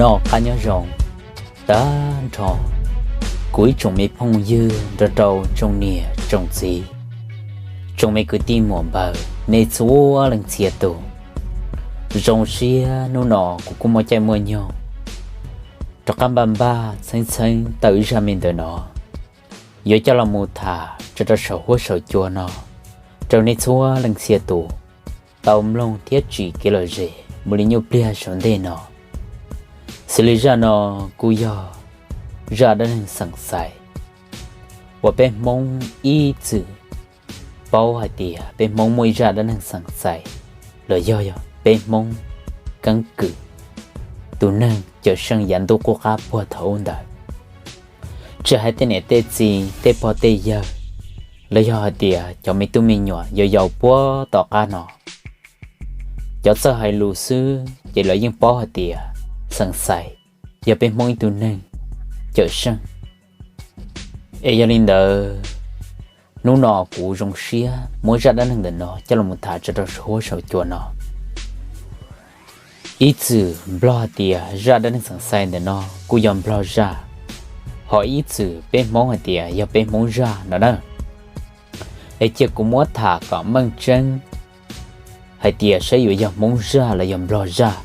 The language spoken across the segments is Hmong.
Noj qab nyob zoo tag nrho kuv ib tsoom me phooj ywg nrog rau tsoom niam tsoom txiv, tsoom me kwv tij muam npawg nej txhua leej txhia tus. Zoo siab hnub no kuv kuj muaj caij muaj nyoog rov qab npaj npaj txheeb txheeb tau ib zaj me ntawm no, yuav coj los mus tham tso rau saum huab saum cua no rau nej txhua leej txhia tus tau mloog thiab tsim kev lom zem mus li nyuaj pliag saum ntej no. Xws li zaj no kuj yog zaj dab neeg xeem xais uas peb Hmoob ib txwm paub hais tias peb Hmoob muaj ib zaj dab neeg xeem xais, los yog yog peb Hmoob keeb kwm tus neeg cawm seej yav ntuj qub qab puag thaum ub ntawd. Tsis hais tej niam tej txiv tej pog tej yawg, los yog hais tias cov me tub me nyuam yau yau puag tom qab no, cov txawj hais lus xwb ces lawv yeej paub hais tias xeem xais yog peb Hmoob ib tug neeg cawm seej. Es yog li ntawd, hnub no kuv zoo siab muab zaj dab neeg ntawm no coj los mus tham tso rau saum huab saum cua no. Ib txwm Nplog hais tias zaj dab neeg xeem xais ntawm no kuj yog Nplog zaj, ho ib txwm peb Hmoob hais tias yog peb Hmoob zaj no na. Es cia kuv muab tham kom meej tseeb hais tias saib yuav yog Hmoob zaj los yog Nplog zaj.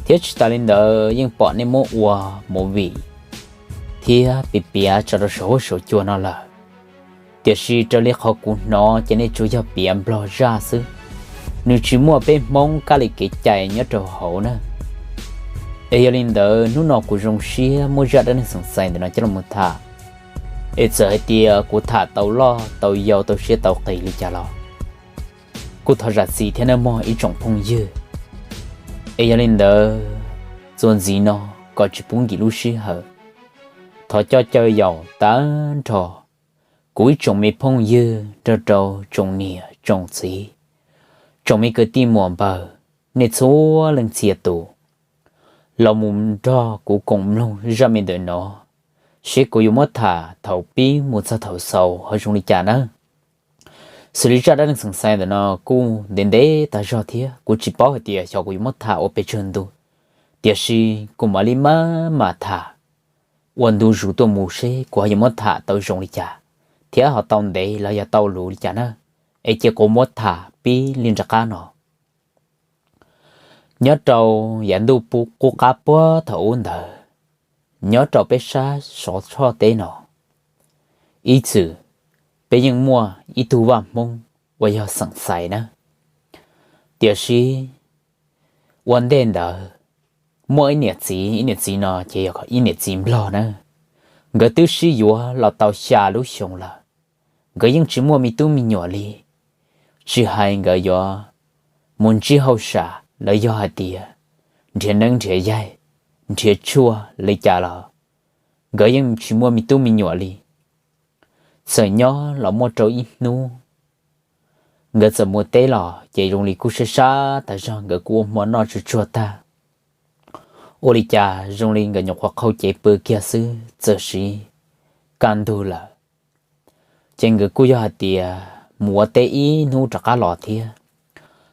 Thiab tsis tas li ntawd yeej pom nej muab ua movie thiab piav piav tso rau saum huab saum cua no lawm. Tiam sis raws li qhov kuv hnov ces nej tsuas yog piav Nplog zaj xwb, nws tsis muaj peb Hmoob kab li kev cai nyob rau hauv na. Es yog li ntawd hnub no kuv zoo siab muab zaj dab neeg xeem xais ntawm no coj los mus tham. Es txawm hais tias kuv tham tau loj tau yau tau siab tau qis li cas los kuj thov zam txim thiab nawb mog ib tsoom phooj ywg. Es yog li ntawd, txuas ntxiv no kom tsis pub nkim lub sij hawm, thov coj caw yaum tag nrho kuv ib tsoom me phooj ywg nrog rau tsoom niam tsoom txiv, tsoom me kwv tij muam npawg, nej txhua leej txhia tus los mus nrog kuv koom mloog zaj me ntawm no, seb kuv yuav muab tham thaum pib mus txog thaum xaus ho zoo li cas nawb. Xws li zaj dab neeg xeem xais ntawm no kuj ntev ntev tag zog thiab kuv tsis paub hais tias xyov kuv yuav muab tham ua pes tsawg ntu, tiam sis kuv mam li maj mam tham ua ntu zus tuaj mus seb kuv ho yuav muab tham tau zoo li cas, thiab ho tau ntev los yog tau luv li cas na. Es cia kuv muab tham pib li nram qab no. Nyob rau yav ntuj qub qab puag thaum ub ntawd, nyob rau peb sab Sov Tshoj teb no, ib txwm peb yeej muaj ib tug vaj Hmoob uas yog xeem xais na. Tiam sis ua ntej ntawd, muaj ib niam txiv, ib niam txiv no ces yog ib niam txiv Nplog na, nkawd twb sib yuav los tau xya lub xyoo lawm. Nkawd yeej tsis muaj me tub me nyuam li, tsis hais nkawd yuav mus ntsib hauj sam los yog hais tias nrhiav neeb nrhiav yaig, nrhiav tshuaj li cas los nkawd yeej tsis muaj me tub me nyuam li. Txawm nyob los muaj rau ib hnub, nkawd txawm mus teb los ces zoo li kuj sab sab tas zog, nkawd kuj ua hmo noj tsuag tsuag tag. Ua li cas zoo li nkawd nyuam qhuav qhau cev pw kiag xwb txawm siv kaj ntug lawm. Ces nkawd kuj yog hais tias mus ua teb ib hnub rov qab los thiab.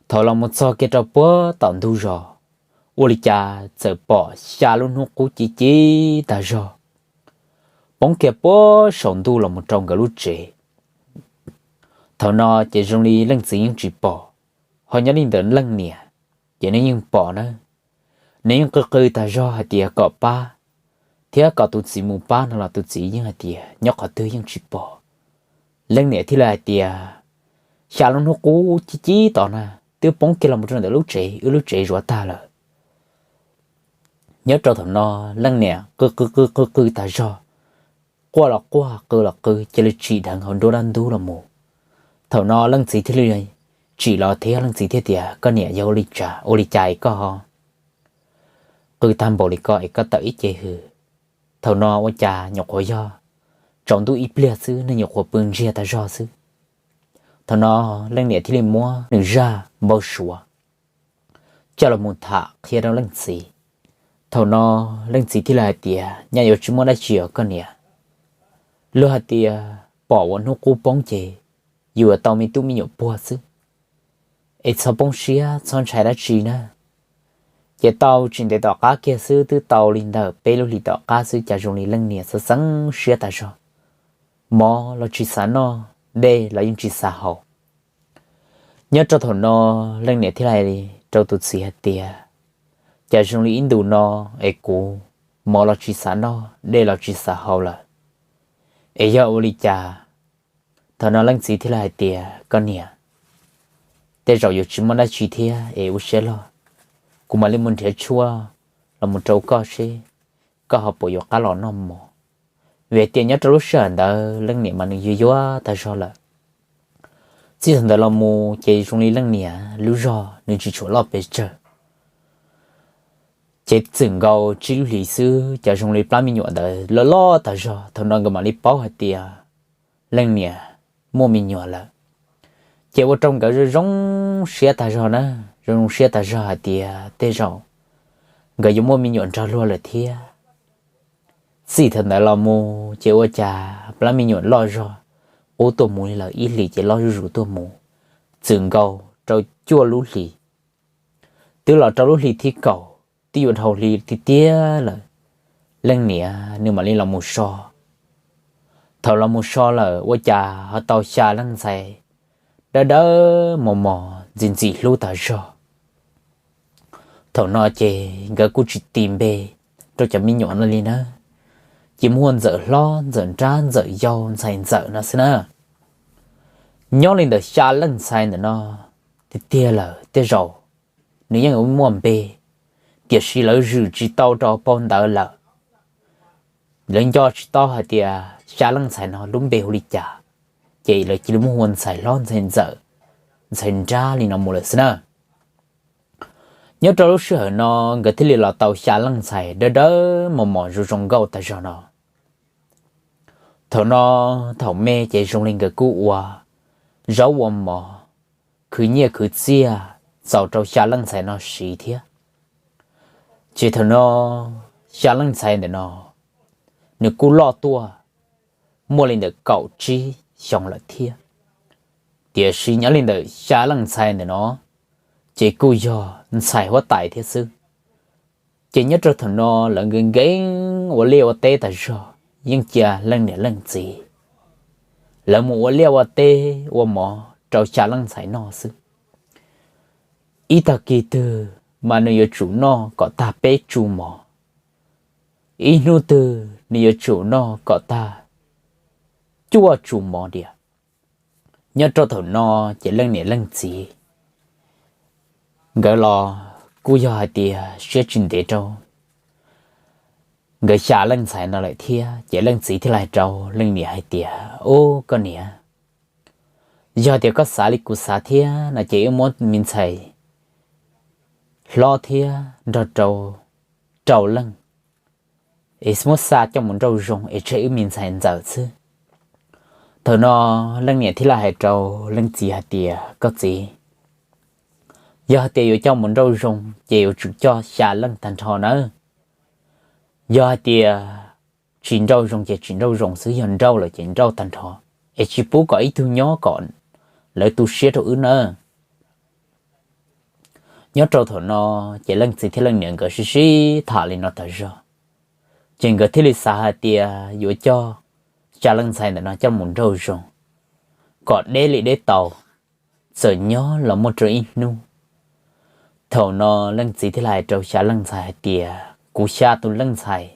Thaum los mus txog kiag rau puag tom ntug zos, ua li cas txawm pom xya lub hnub qub ci ci tag zog poob kiag puag saum ntuj los mus rau nkawd lub tsev. Thaum no ces zoo li leej txiv yeej tsis pom, ho nyob li ntawd leej niam ces nws yeej pom na. Nws yeej qw qw tag zog hais tias kom pab, thiab kom tus txiv mus pab no los tus txiv yeej hais tias nyob qhov twg yeej tsis pom. Leej niam thiaj li hais tias, xya lub hnub qub ci ci tom na twb poob kiag los mus rau ntawm lub tsev, wb lub tsev zuav tag lawm. Nyob rau thaum no leej niam qw qw qw qw qw tag zog, quaj los quaj qw los qw, cia li tsim dheev hauv nruab dab ntub los mus. Thaum no leej txiv thiaj li tsim los thiab leej txiv thiaj tias, koj niam, yog ua li cas, ua li cas koj qw tag npaum li ko es koj tawm ib ce hws? Thaum no ua cas nyuam qhuav yog tsaus ntuj ib pliag xwb, neeg nyuam qhuav pw ntsiag tag zog xwb. Thaum no leej niam thiaj li muab nws zaj npau suav coj los mus tham qhia rau leej txiv. Thaum no leej txiv thiaj li hais tias, nyaj yuav tsis muaj dab tsi os koj niam. Luag hais tias pom ua hnub qub poob ces yuav tau me tub me nyuam puag xwb, es txhob poob siab txhob ntshai dab tsi na. Ces tau tsis ntev tom qab kiag xwb, twb tau li ntawm peb lub hlis tom qab xwb, cas zoo li leej niam xav xeeb siab tas zog, mov los tsis xav noj, dej los yeej tsis xav haus. Nyob rau thaum no, leej niam thiaj hais rau tus txiv hais tias, cas zoo li ib ntus no es kuv mov los tsis xav noj, dej los tsis xav haus lawm, es yog ua li cas? Thaum no leej txiv thiaj li hais tias, koj niam, tej zaum yuav tsis muaj dab tsi thiab es ua siab loj, kuv mam li mus nrhiav tshuaj los mus rau koj seb koj ho puas yuav qab los noj mov. Vim tias nyob rau lub sij hawm ntawd leej niam mas nws yuag yuag tag zog lawm. Txij thaum ntawd los mus ces zoo li leej niam lub zog nws tsis tshua loj pes tsawg. Ces txwm nkaus tsib lub hlis xwb, cas zoo li plab me nyuam ntawd loj loj tag zog. Thaum no nkawd mam li paub hais tias leej niam muaj me nyuam lawm. Ces ua rau nkawd zoo zoo siab tag zog na, zoo zoo siab tag zog hais tias tej zaum nkawd yuav muaj me nyuam nrog luag lawm thiab. Txij thaum ntawd los mus ces ua cas plab me nyuam loj zog qub tuaj mus li lawm, ib hlis ces loj zuj zus tuaj mus, txwm nkaus rau cuaj lub hlis. Twb los rau lub hlis thib kaum, twb yuav dhau hli tiag tiag lawm, leej niam nws mam li los mus so. Thaum los mus so lawm ua cas ho tau xya leej ntxhais dawb dawb mos mos ntxim ntxim hlub tag zog. Thaum no ces nkawd kuj tsis tis npe rau cov me nyuam no li na, ces muaj ntxawm hlob, ntxawm nrab, ntxawm yau, ntxhais ntxawm no xwb na. Nyob li ntawm xya leej ntxhais ntawm no tiag tiag lawm tej zaum nws yeej yuav muaj npe, tiam sis lawv zwm tsis tau rau hauv paus ntawv lawm. Lawv nco tsis tau hais tias xya leej ntxhais no lub npe hu li cas, ces lawv cia li muab hu ua ntxhais hlob, ntxhais ntxawm, ntxhais nrab li no mus lawm xwb na. Nyob rau lub sij hawm no nkawd thiaj li los tau xya leej ntxhais dawb dawb mos mos zoo zoo nkauj tag zog no. Thaum no, thaum me ces zoo li nkawd kuj ua zaub ua mov, khwv nyiaj khwv txiaj txaus rau xya leej ntxhais no siv thiab. Ces thaum no xya leej ntxhais ntawm no nws kuj loj tuaj muaj li ntawm kaum tsib xyoo lawm thiab. Tiam sis nyob li ntawm xya leej ntxhais ntawm no ces kuj yog ntxhais huab tais thiab xwb. Ces nyob rau thaum no lawv nkees nkees ua liaj ua teb tas zog, yeej cia leej niam leej txiv lawv mus ua liaj ua teb ua mov rau xya leej ntxhais noj xwb. Ib tag kis twg mas nws yuav tsum noj kom tag peb tsu mov, ib hnub twg nws yuav tsum noj kom tag cuaj tsu mov diam. Nyob rau thaum no ces leej niam leej txiv nkawd los kuj yog hais tias siab tsis ntev rau nkawd xya leej ntxhais no lawm thiab. Ces leej txiv thiaj li hais rau leej niam hais tias, ub, koj niam, yog tias koj xav li kuv xav thiab no ces wb muab me ntxhais hlob thiab nrog rau rau leej, es muab xa coj mus nrauj zoo es tseg wb me ntxhais ntxawm xwb. Thaum no leej niam thiaj li hais rau leej txiv hais tias, koj txiv, yog hais tias yuav coj mus nrauj zoo ces yuav tsum coj xya leej tag nrho nawb. Yog hais tias tsis nrauj zoo ces tsis nrauj zoo xwb, yog nrauj lawm ces nrauj tag nrho, es tsis pub kom ib tug nyob kom lawv tu siab rau wb nawb. Nyob rau thaum no ces leej txiv thiab leej niam nkawd sib sib tham li no tas zog, ces nkawd thiaj li xav hais tias yuav coj xya leej ntxhais ntawm no coj mus nrauj zoo kom deb li deb tau, txawm nyob los muaj rau ib hnub. Thaum no leej txiv thiaj li hais rau xya leej ntxhais hais tias, kuv xya tus leej ntxhais,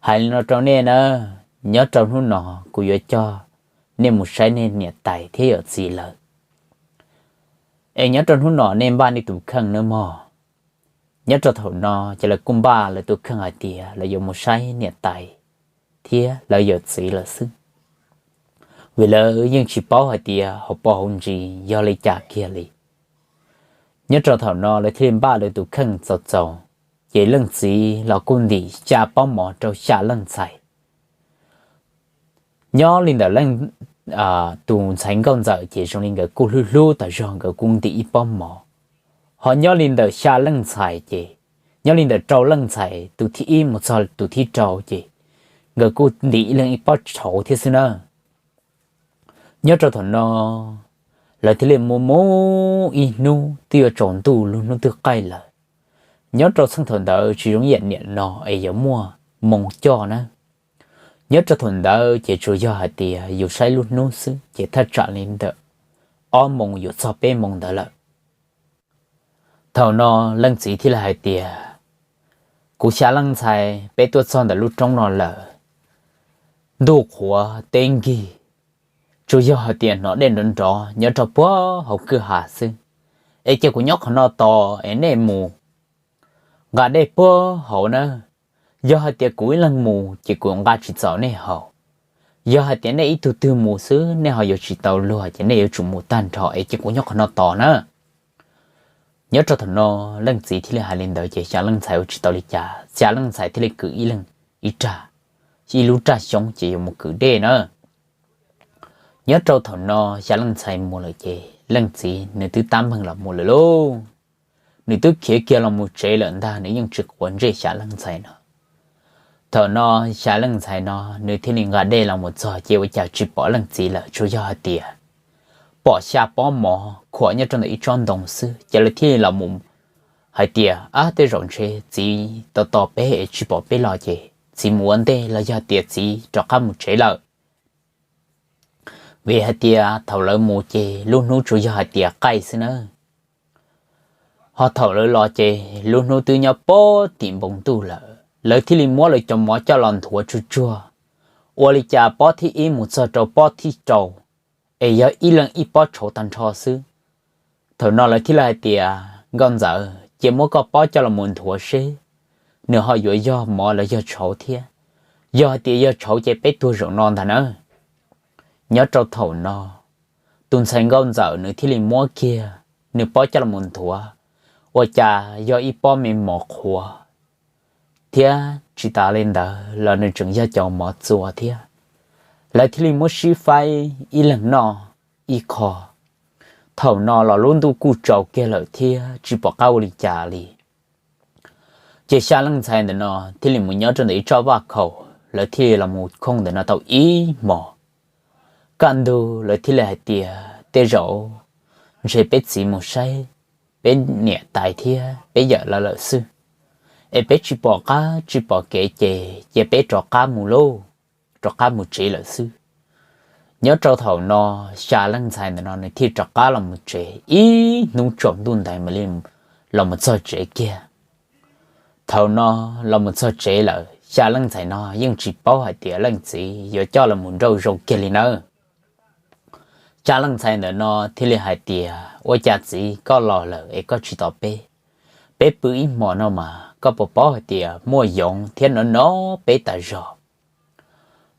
hais li no rau nej nawb, nyob rau hnub no kuv yuav coj nej mus saib nej niam tais thiab yawm txiv lawv, es nyob rau hnub no nej npaj nej tus kheej nawb mog. Nyob rau thaum no ces lawv kuj npaj lawv tus kheej hais tias lawv yuav mus saib niam tais thiab lawv yawm txiv lawm xwb, vim lawv yeej tsis paub hais tias hauv paus hauv ntsis yog li cas kiag li. Nyob rau thaum no lawv thiaj li npaj lawv tus kheej txaus txaus, ces leej txiv los kuj ntim xya pob mov rau xya leej ntxhais. Nyob li ntawm leej, tus ntxhais nkauj ntxawm ces zoo li nkawd kuj hlub hlub tas zog, nkawd kuj ntim ib pob mov. Ho nyob li ntawm xya leej ntxhais ces, nyob li ntawm rau leej ntxhais tus thib ib mus txog tus thib rau ces nkawd kuj ntim ib leeg ib pob tshauv thiab xwb na. Nyob rau thaum no lawv thiaj li mus mus ib hnub twb yuav tsaus ntuj lub hnub twb qaij lawm. Nyob rau txheej thaum ntawd tsis zoo ib yam niam no es yuav muaj moo coj na. Nyob rau thaum ntawd ces tsuas yog hais tias yus saib lub hnub xwb ces thaj tsam li ntawm ob moo yuav txog peb moo ntawd lawm. Thaum no leej txiv thiaj li hais tias, kuv xya leej ntxhais peb tuaj txog ntawm lub roob no lawm, ntuj qhuav teb nkig, tsuas yog hais tias hnov dej nrov nrov nyob rau puag hauv kwj ha xwb, es cia kuv nyob qhov no tos es nej mus nqa dej puag hauv na. Yog hais tias kuv ib leeg mus ces kuv nqa tsis txaus nej haus. Yog hais tias nej ib tug twg mus xwb nej ho yuav tsis tau luag ces nej yuav tsum mus tag nrho es cia kuv nyob qhov no tos na. Nyob rau thaum no leej txiv thiaj li hais li ntawd ces xya leej ntxhais ua tsis tau li cas, xya leej ntxhais thiaj li kwv ib leeg ib rag, ib lub raj xyoob ces yuav mus kwv dej na. Nyob rau thaum no xya leej ntxhais mus lawm ces leej txiv nws twb tab meeg los mus lawm lauj. Nws twb khiav kiag los mus tsev lawm ntag, nws yeej tsis quav ntsej xya leej ntxhais no. Thaum no xya leej ntxhais no nws thiaj li nqa dej los mus txog ces ua cas tsis pom leej txiv lawm, tsuas yog hais tias pom xya pob mov khuam nyob rau ntawm ib tsob ntoo xwb ces lawv thiaj li los mus hais tias, ab, tej zaum ntshe txiv tos tos peb es tsis pom peb los ces txiv mus ua ntej los yog tias txiv rov qab mus tsev lawm. Vim hais tias thaum lawv mus ces lub hnub tsuas yog hais tias qaij xwb nawb. Ho thaum lawv los ces lub hnub twb nyob pob tim npoo ntuj lawm, lawv thiaj li muab lawv cov mov coj los nthuav tsuag tsuag, ua li cas pob thib ib mus txog rau pob thib rau, es yog ib leeg ib pob tshauv tag nrho xwb. Thaum no lawv thiaj li hais tias, nkauj ntxawm, cia muab koj pob coj los mus nthuav seb nws ho yuav yog mov los yog tshauv thiab. Yog hais tias yog tshauv ces peb tuag zaum no ntag nawb. Nyob rau thaum no tus ntxhais nkauj ntxawm nws thiaj li muab kiag nws pob coj los mus nthuav, ua cas yog ib pob me mov qhuav, thiab tsis tas li ntawd los nws tseem yog cov mov txua thiab. Lawv thiaj li muab sib faib ib leeg noj ib qho. Thaum no los lub ntuj kuj tsaus kiag lawm thiab tsis pom qab ua li cas li. Ces xya leej ntxhais ntawm no thiaj li mus nyob rau ntawm ib tsob vaj khaum, lawv thiaj li los mus khooj ntawm no tau ib hmos. Kaj ntug lawv thiaj li hais tias, tej zaum ntshe peb txiv mus saib peb niam tais thiab peb yawm lawv lawm xwb, es peb tsis pom qab tsis pom kev ces cia peb rov qab mus lauj, rov qab mus tsev lawm xwb. Nyob rau thaum no xya leej ntxhais ntawm no nws thiaj rov qab los mus tsev, ib hnub tsaus ntuj ntais mam li los mus txog tsev kiag. Thaum no los mus txog tsev lawm, xya leej ntxhais no yeej tsis paub hais tias leej txiv yuav coj los mus nrauj zoo kiag li nawb. Xya leej ntxhais ntawm no thiaj li hais tias, ua cas txiv koj los lawm es koj tsis tos peb? Peb pw ib hmos no mas koj puas paub hais tias muaj yoov thiab nov no peb tas zog.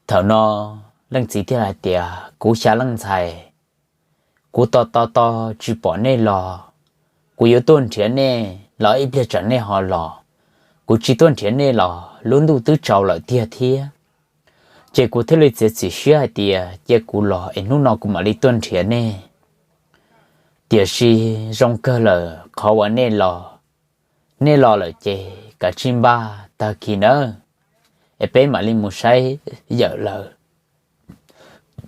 Thaum no leej txiv thiaj hais tias, kuv xya leej ntxhais, kuv tos tos tos tsis pom nej los, kuv yuav tuaj nrhiav nej los ib pliag tsam nej ho los. Kuv tsis tuaj nrhiav nej los lub ntuj twb tsaus lawm tiag thiab. Ces kuv thiaj li txiav txim siab hais tias cia kuv los es hnub no kuv mam li tuaj nrhiav nej. Tiam sis zoo kawg lawm qhov uas nej los, nej los lawm ces kav tsij npaj tag kis nawb, es peb mam li mus saib yawm lawv.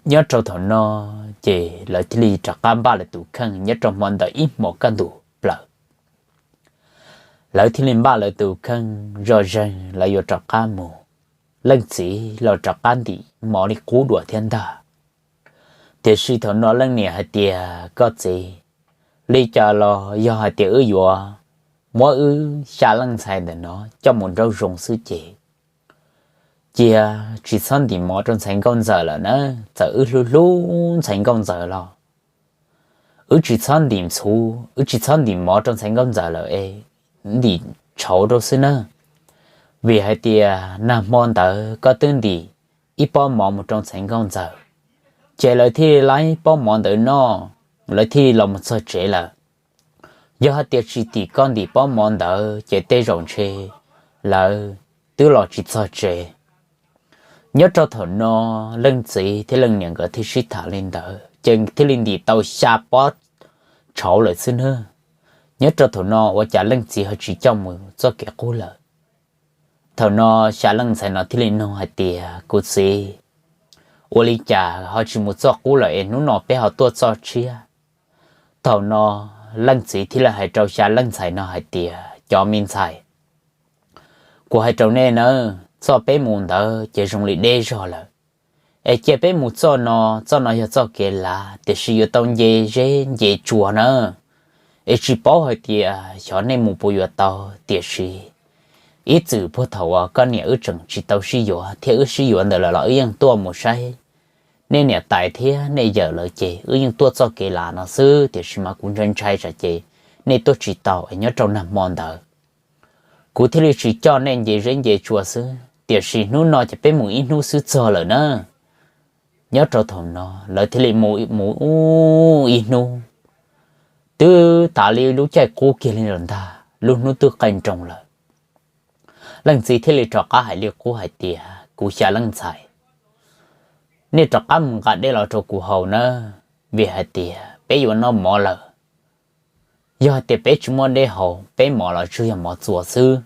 Nyob rau thaum no ces lawv thiaj li rov qab npaj lawv tus kheej nyob rau hmo ntawd ib hmos kaj ntug plaws. Lawv thiaj li npaj lawv tus kheej zoj zeeg lawv yuav rov qab mus. Leej txiv los rov qab ntim mov li qub dua thiab ntag. Tiam sis thaum no leej niam hais tias, koj txiv, li cas los yog hais tias wb yuav muab wb xya leej ntxhais ntawm no coj mus nrauj zoo xwb ces cia tsis txhob ntim mov rau ntxhais nkauj ntxawm lawm na. Txawm wb hlub hlub ntxhais nkauj ntxawm los wb tsis txhob ntim ntxhuv, wb tsis txhob ntim mov rau ntxhais nkauj ntxawm lawm es ntim tshauv rau xwb nawb. Vim hais tias nag hmo ntawd koj twb ntim ib pob mov mus rau ntxhais nkauj ntxawm, ces lawv thiaj li laib pob mov ntawd noj, lawv thiaj li los mus txog tsev lawm. Yog hais tias tsis tim koj ntim pob mov ntawd ces tej zaum ntshe lawv twb los tsis txog tsev. Nyob rau thaum no leej txiv thiab leej niam nkawd thiaj sib tham li ntawd ces thiaj li ntim tau xya pob tshauv lawm xwb nawb. Nyob rau thaum no ua cas leej txiv ho tsis coj mus txoj kev qub lawm. Thaum no xya leej ntxhais no thiaj li nug hais tias, kuv txiv, ua li cas ho tsis mus txoj qub lawm es hnub no peb ho tuaj txoj tshiab? Thaum no leej txiv thiaj li hais rau xya leej ntxhais no hais tias, Cov me ntxhais, kuv hais rau nej nawb, txoj peb mus ntawd ces zoo li deb zog lawm. Es cia peb mus txoj no, txoj no yog txoj kev lav, tiam sis yuav tau nce zeb nce tsua na. Es tsis paub hais tias xyov nej mus puas yuav tau, tiam sis ib txwm puag thaum uas koj niam wb tseem tsis tau sib yuav thiab wb sib yuav ntawd lawm los wb yeej tuaj mus saib nej niam tais thiab nej yawm lawv ces wb yeej tuaj txoj kev lav no xwb, tiam sis mas kuv ntshai ntshai tsam ces nej tuaj tsis tau es nyob rau nag hmo ntawd kuv thiaj li tsis coj nej nce zeb nce tsua xwb, tiam sis hnub no ces peb mus ib hnub xwb txog lawm na. Nyob rau thaum no lawv thiaj li mus mus ib hnub, twb tas li lub caij qub kiag li lawm ntag, lub hnub twb qaij nroos lawm. Leej txiv thiaj li rov qab hais li qub hais tias, kuv xya leej ntxhais, nej rov qab mus nqa dej los rau kuv haus nawb, vim hais tias peb yuav noj mov lawm. Yog hais tias peb tsis muaj dej haus, peb mov los tsuas yog mov txuas xwb.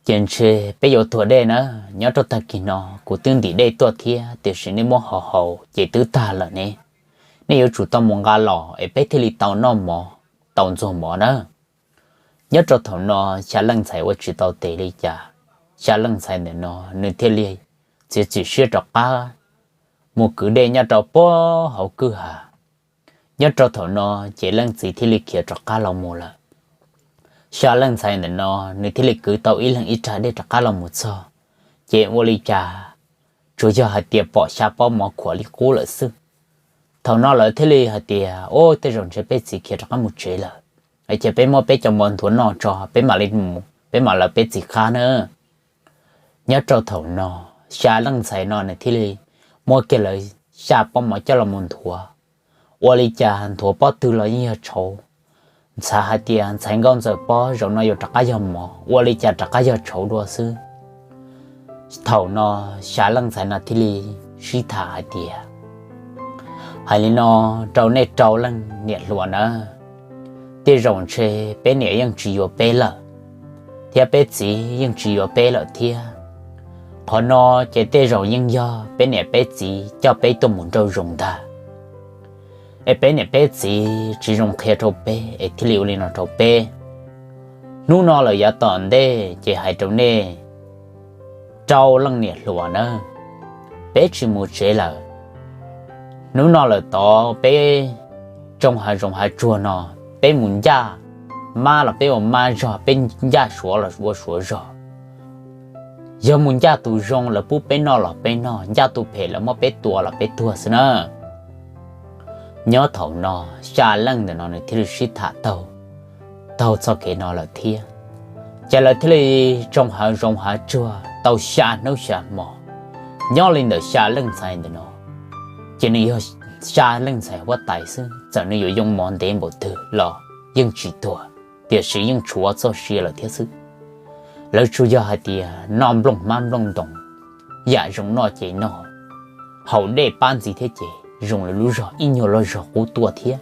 Ces ntshe peb yuav tuag dej na. Nyob rau tag kis no kuv twb ntim dej tuaj thiab, tiam sis nej muab haus haus ces twb tag lawm ne. Nej yuav tsum tau mus nqa los es peb thiaj li tau noj mov, tau ntxuag mov na. Nyob rau thaum no xya leej ntxhais ua tsis tau tes li cas, xya leej ntxhais ntawm no nws thiaj li txiav txim siab rov qab mus kwv dej nyob rau puag hauv kwj ha. Nyob rau thaum no ces leej txiv thiaj li khiav rov qab los mus lawm. Xya leej ntxhais ntawm no nws thiaj li kwv tau ib leeg ib rag dej rov qab los mus txog, ces ua li cas tsuas yog hais tias pom xya pob mov khuam li qub lawm xwb. Thaum no lawv thiaj li hais tias, Ub, tej zaum ntshe peb txiv khiav rov qab mus tsev lawm, ces peb muab peb cov mov nthuav noj tso, peb mam li mus, peb mam lawv peb txiv qab na. Nyob rau thaum no, xya leej ntxhais no nws thiaj li muab kiag lawv xya pob mov coj los mus nthuav. Ua li cas nthuav pob twg los yeej yog tshauv, ntxhais hais tias ntxhais nkauj ntxawm pob zaum no yuav rov qab yog mov, ua li cas rov qab yog tshauv dua xwb. Thaum no xya leej ntxhais no thiaj li sib tham hais tias, Hais li no rau nej rau leej niam hluas nawb, tej zaum ntshe peb niam yeej tsis yuav peb lawm, thiab peb txiv yeej tsis yuav peb lawm thiab. Qhov no ces tej zaum yeej yog peb niam peb txiv coj peb tuaj mus nrauj zoov ntag, es peb niam peb txiv tsis zoo qhia rau peb es thiaj li ua li no rau peb. Hnub no lawm yav tom ntej ces hais rau nej rau leej niam hluas nawb, peb tsis mus tsev lawm. Hnub no lawm tod peb tsoo hav zoov hav tsuag no, peb mus ncaj mab los peb ua mab zog, peb ncaj suav los ua suav zog. Yog mus ncaj tus zoo lawv pub peb noj los peb noj, ncaj tus phem lawv muab peb tua los peb tuag xwb na. Nyob thaum no xya leej ntawm no nws thiaj li sib tham taug taug txoj kev no lawm thiab. Ces lawv thiaj li tsoo hav zoov hav tsuag tau xya hnub xya hmo. Nyob li ntawm xya leej ntxhais ntawm no, ces nws yog xya leej ntxhais huab tais xwb, txawm nws yuav yoo mov ntev npaum twg los yeej tsis tuag, tiam sis yeej tshuav txoj sia lawm thiab xwb. Lawv tsuas yog hais tias noj nplooj hmab nplooj ntoos, yam zoo noj ces noj, haus dej pab ntxiv thiab ces zoo li lub zog ib nyuag lub zog qub tuaj thiab.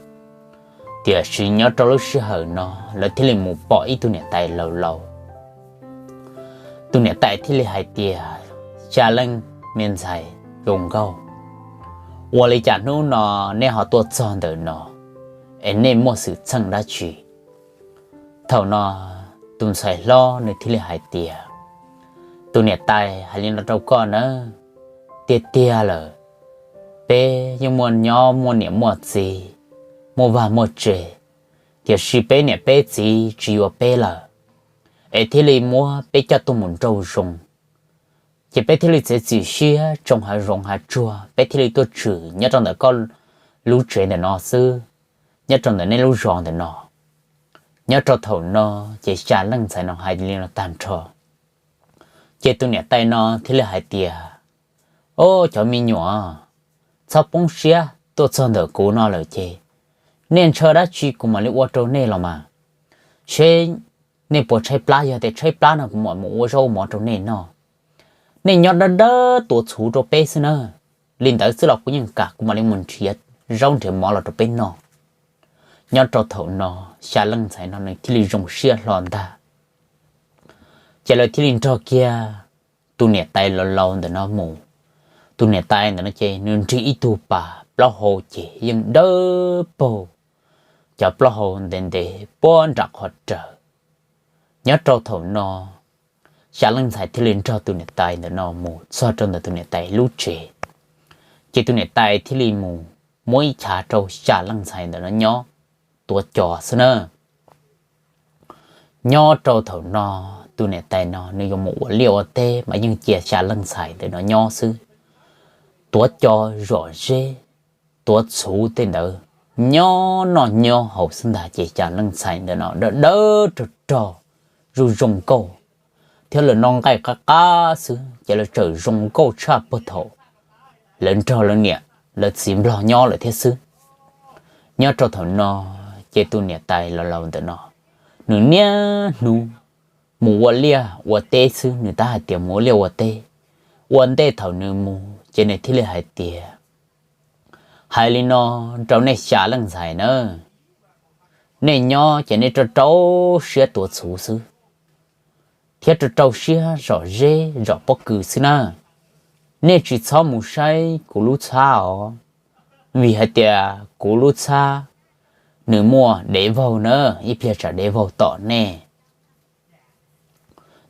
Tiam sis nyob rau lub sij hawm no lawv thiaj li mus pom ib tug niam tais laus laus. Tus niam tais thiaj li hais tias, Xya leej me ntxhais zoo nkauj, ua li cas hnub no nej ho tuaj txog ntawm no, es nej muaj xwm txheej dab tsi? Thaum no tus ntxhais hlob nws thiaj li hais tias, Tus niam tais, hais li no rau koj nawb, tiag tiag lawm, peb yeej muaj nyob muaj niam muaj txiv, muaj vaj muaj tse, tiam sis peb niam peb txiv tsis yuav peb lawm, es thiaj li muab peb coj tuaj mus nrauj zoov. Ces peb thiaj li txiav txim siab tsoo hav zoov hav tsuag, peb thiaj li tuaj tshwm nyob rau ntawm koj lub tsev ntawm no xwb, nyob rau ntawm nej lub zos ntawm no. Nyob rau thaum no, ces xya leej ntxhais no hais li no tag nrho, ces tus niam tais no thiaj li hais tias, Au, cov me nyuam, txhob poob siab, tuaj txog ntawm kuv no lawm ces nej ntshaw dab tsi kuv mam li ua rau nej los mas. Seb nej puas tshaib plab, yog tias tshaib plab no kuv mam mus ua zaub ua mov rau nej noj. Nej nyob dawb dawb tuav txhuv rau peb xwb na, li ntawd xwb los kuv yeej kam, kuv mam li mus nrhiav zaub nrhiav mov los rau peb noj. Nyob rau thaum no, xya leej ntxhais no nws thiaj li zoo siab hlo ntag. Ces lawv thiaj li nrog kiag tus niam tais laus laus ntawm no mus. Tus niam tais ntawm no ces nws nrig ib tug pas, plaub hau ces yeej dawb paug, cov plaub hau ntev ntev puag nram qhov raws. Nyob rau thaum no, xya leej ntxhais thiaj li nrog tus niam tais ntawm no mus txog rau ntawm tus niam tais lub tsev. Ces tus niam tais thiaj li mus muab ib chav rau xya leej ntxhais ntawm no nyob tuav cos xwb na. Nyob rau thaum no, tus niam tais no nws yuav mus ua liaj ua teb mas yeej cia xya leej ntxhais ntawm no nyob xwb, tuav cos zom zeb, tuav txhuv tej ntawd, nyob noj nyob haus xwb ntag. Ces xya leej ntxhais ntawm no dawb dawb rog rog, zoo zoo nkauj, thiab lawv noj nqaij qab qab xwb ces lawv txawm zoo nkauj tshaj puag thaum lawv nrog lawv niam lawv txiv nplog nyob lawm thiab xwb. Nyob rau thaum no, ces tus niam tais laus laus ntawm no, nws niaj hnub mus ua liaj ua teb xwb, nws tab hais tias mus ua liaj ua teb. Ua ntej thaum nws mus ces nws thiaj li hais tias, hais li no rau nej xya leej ntxhais na, nej nyob ces nej rau rau siab tuav txhuv xwb, thiab rau rau siab zom zeb zom pob kws xwb na. Nej tsis txhob mus saib kuv lub txhab os, vim hais tias kuv lub txhab nws muaj dev vaug na, ib pliag tsam dev vaug tom nej.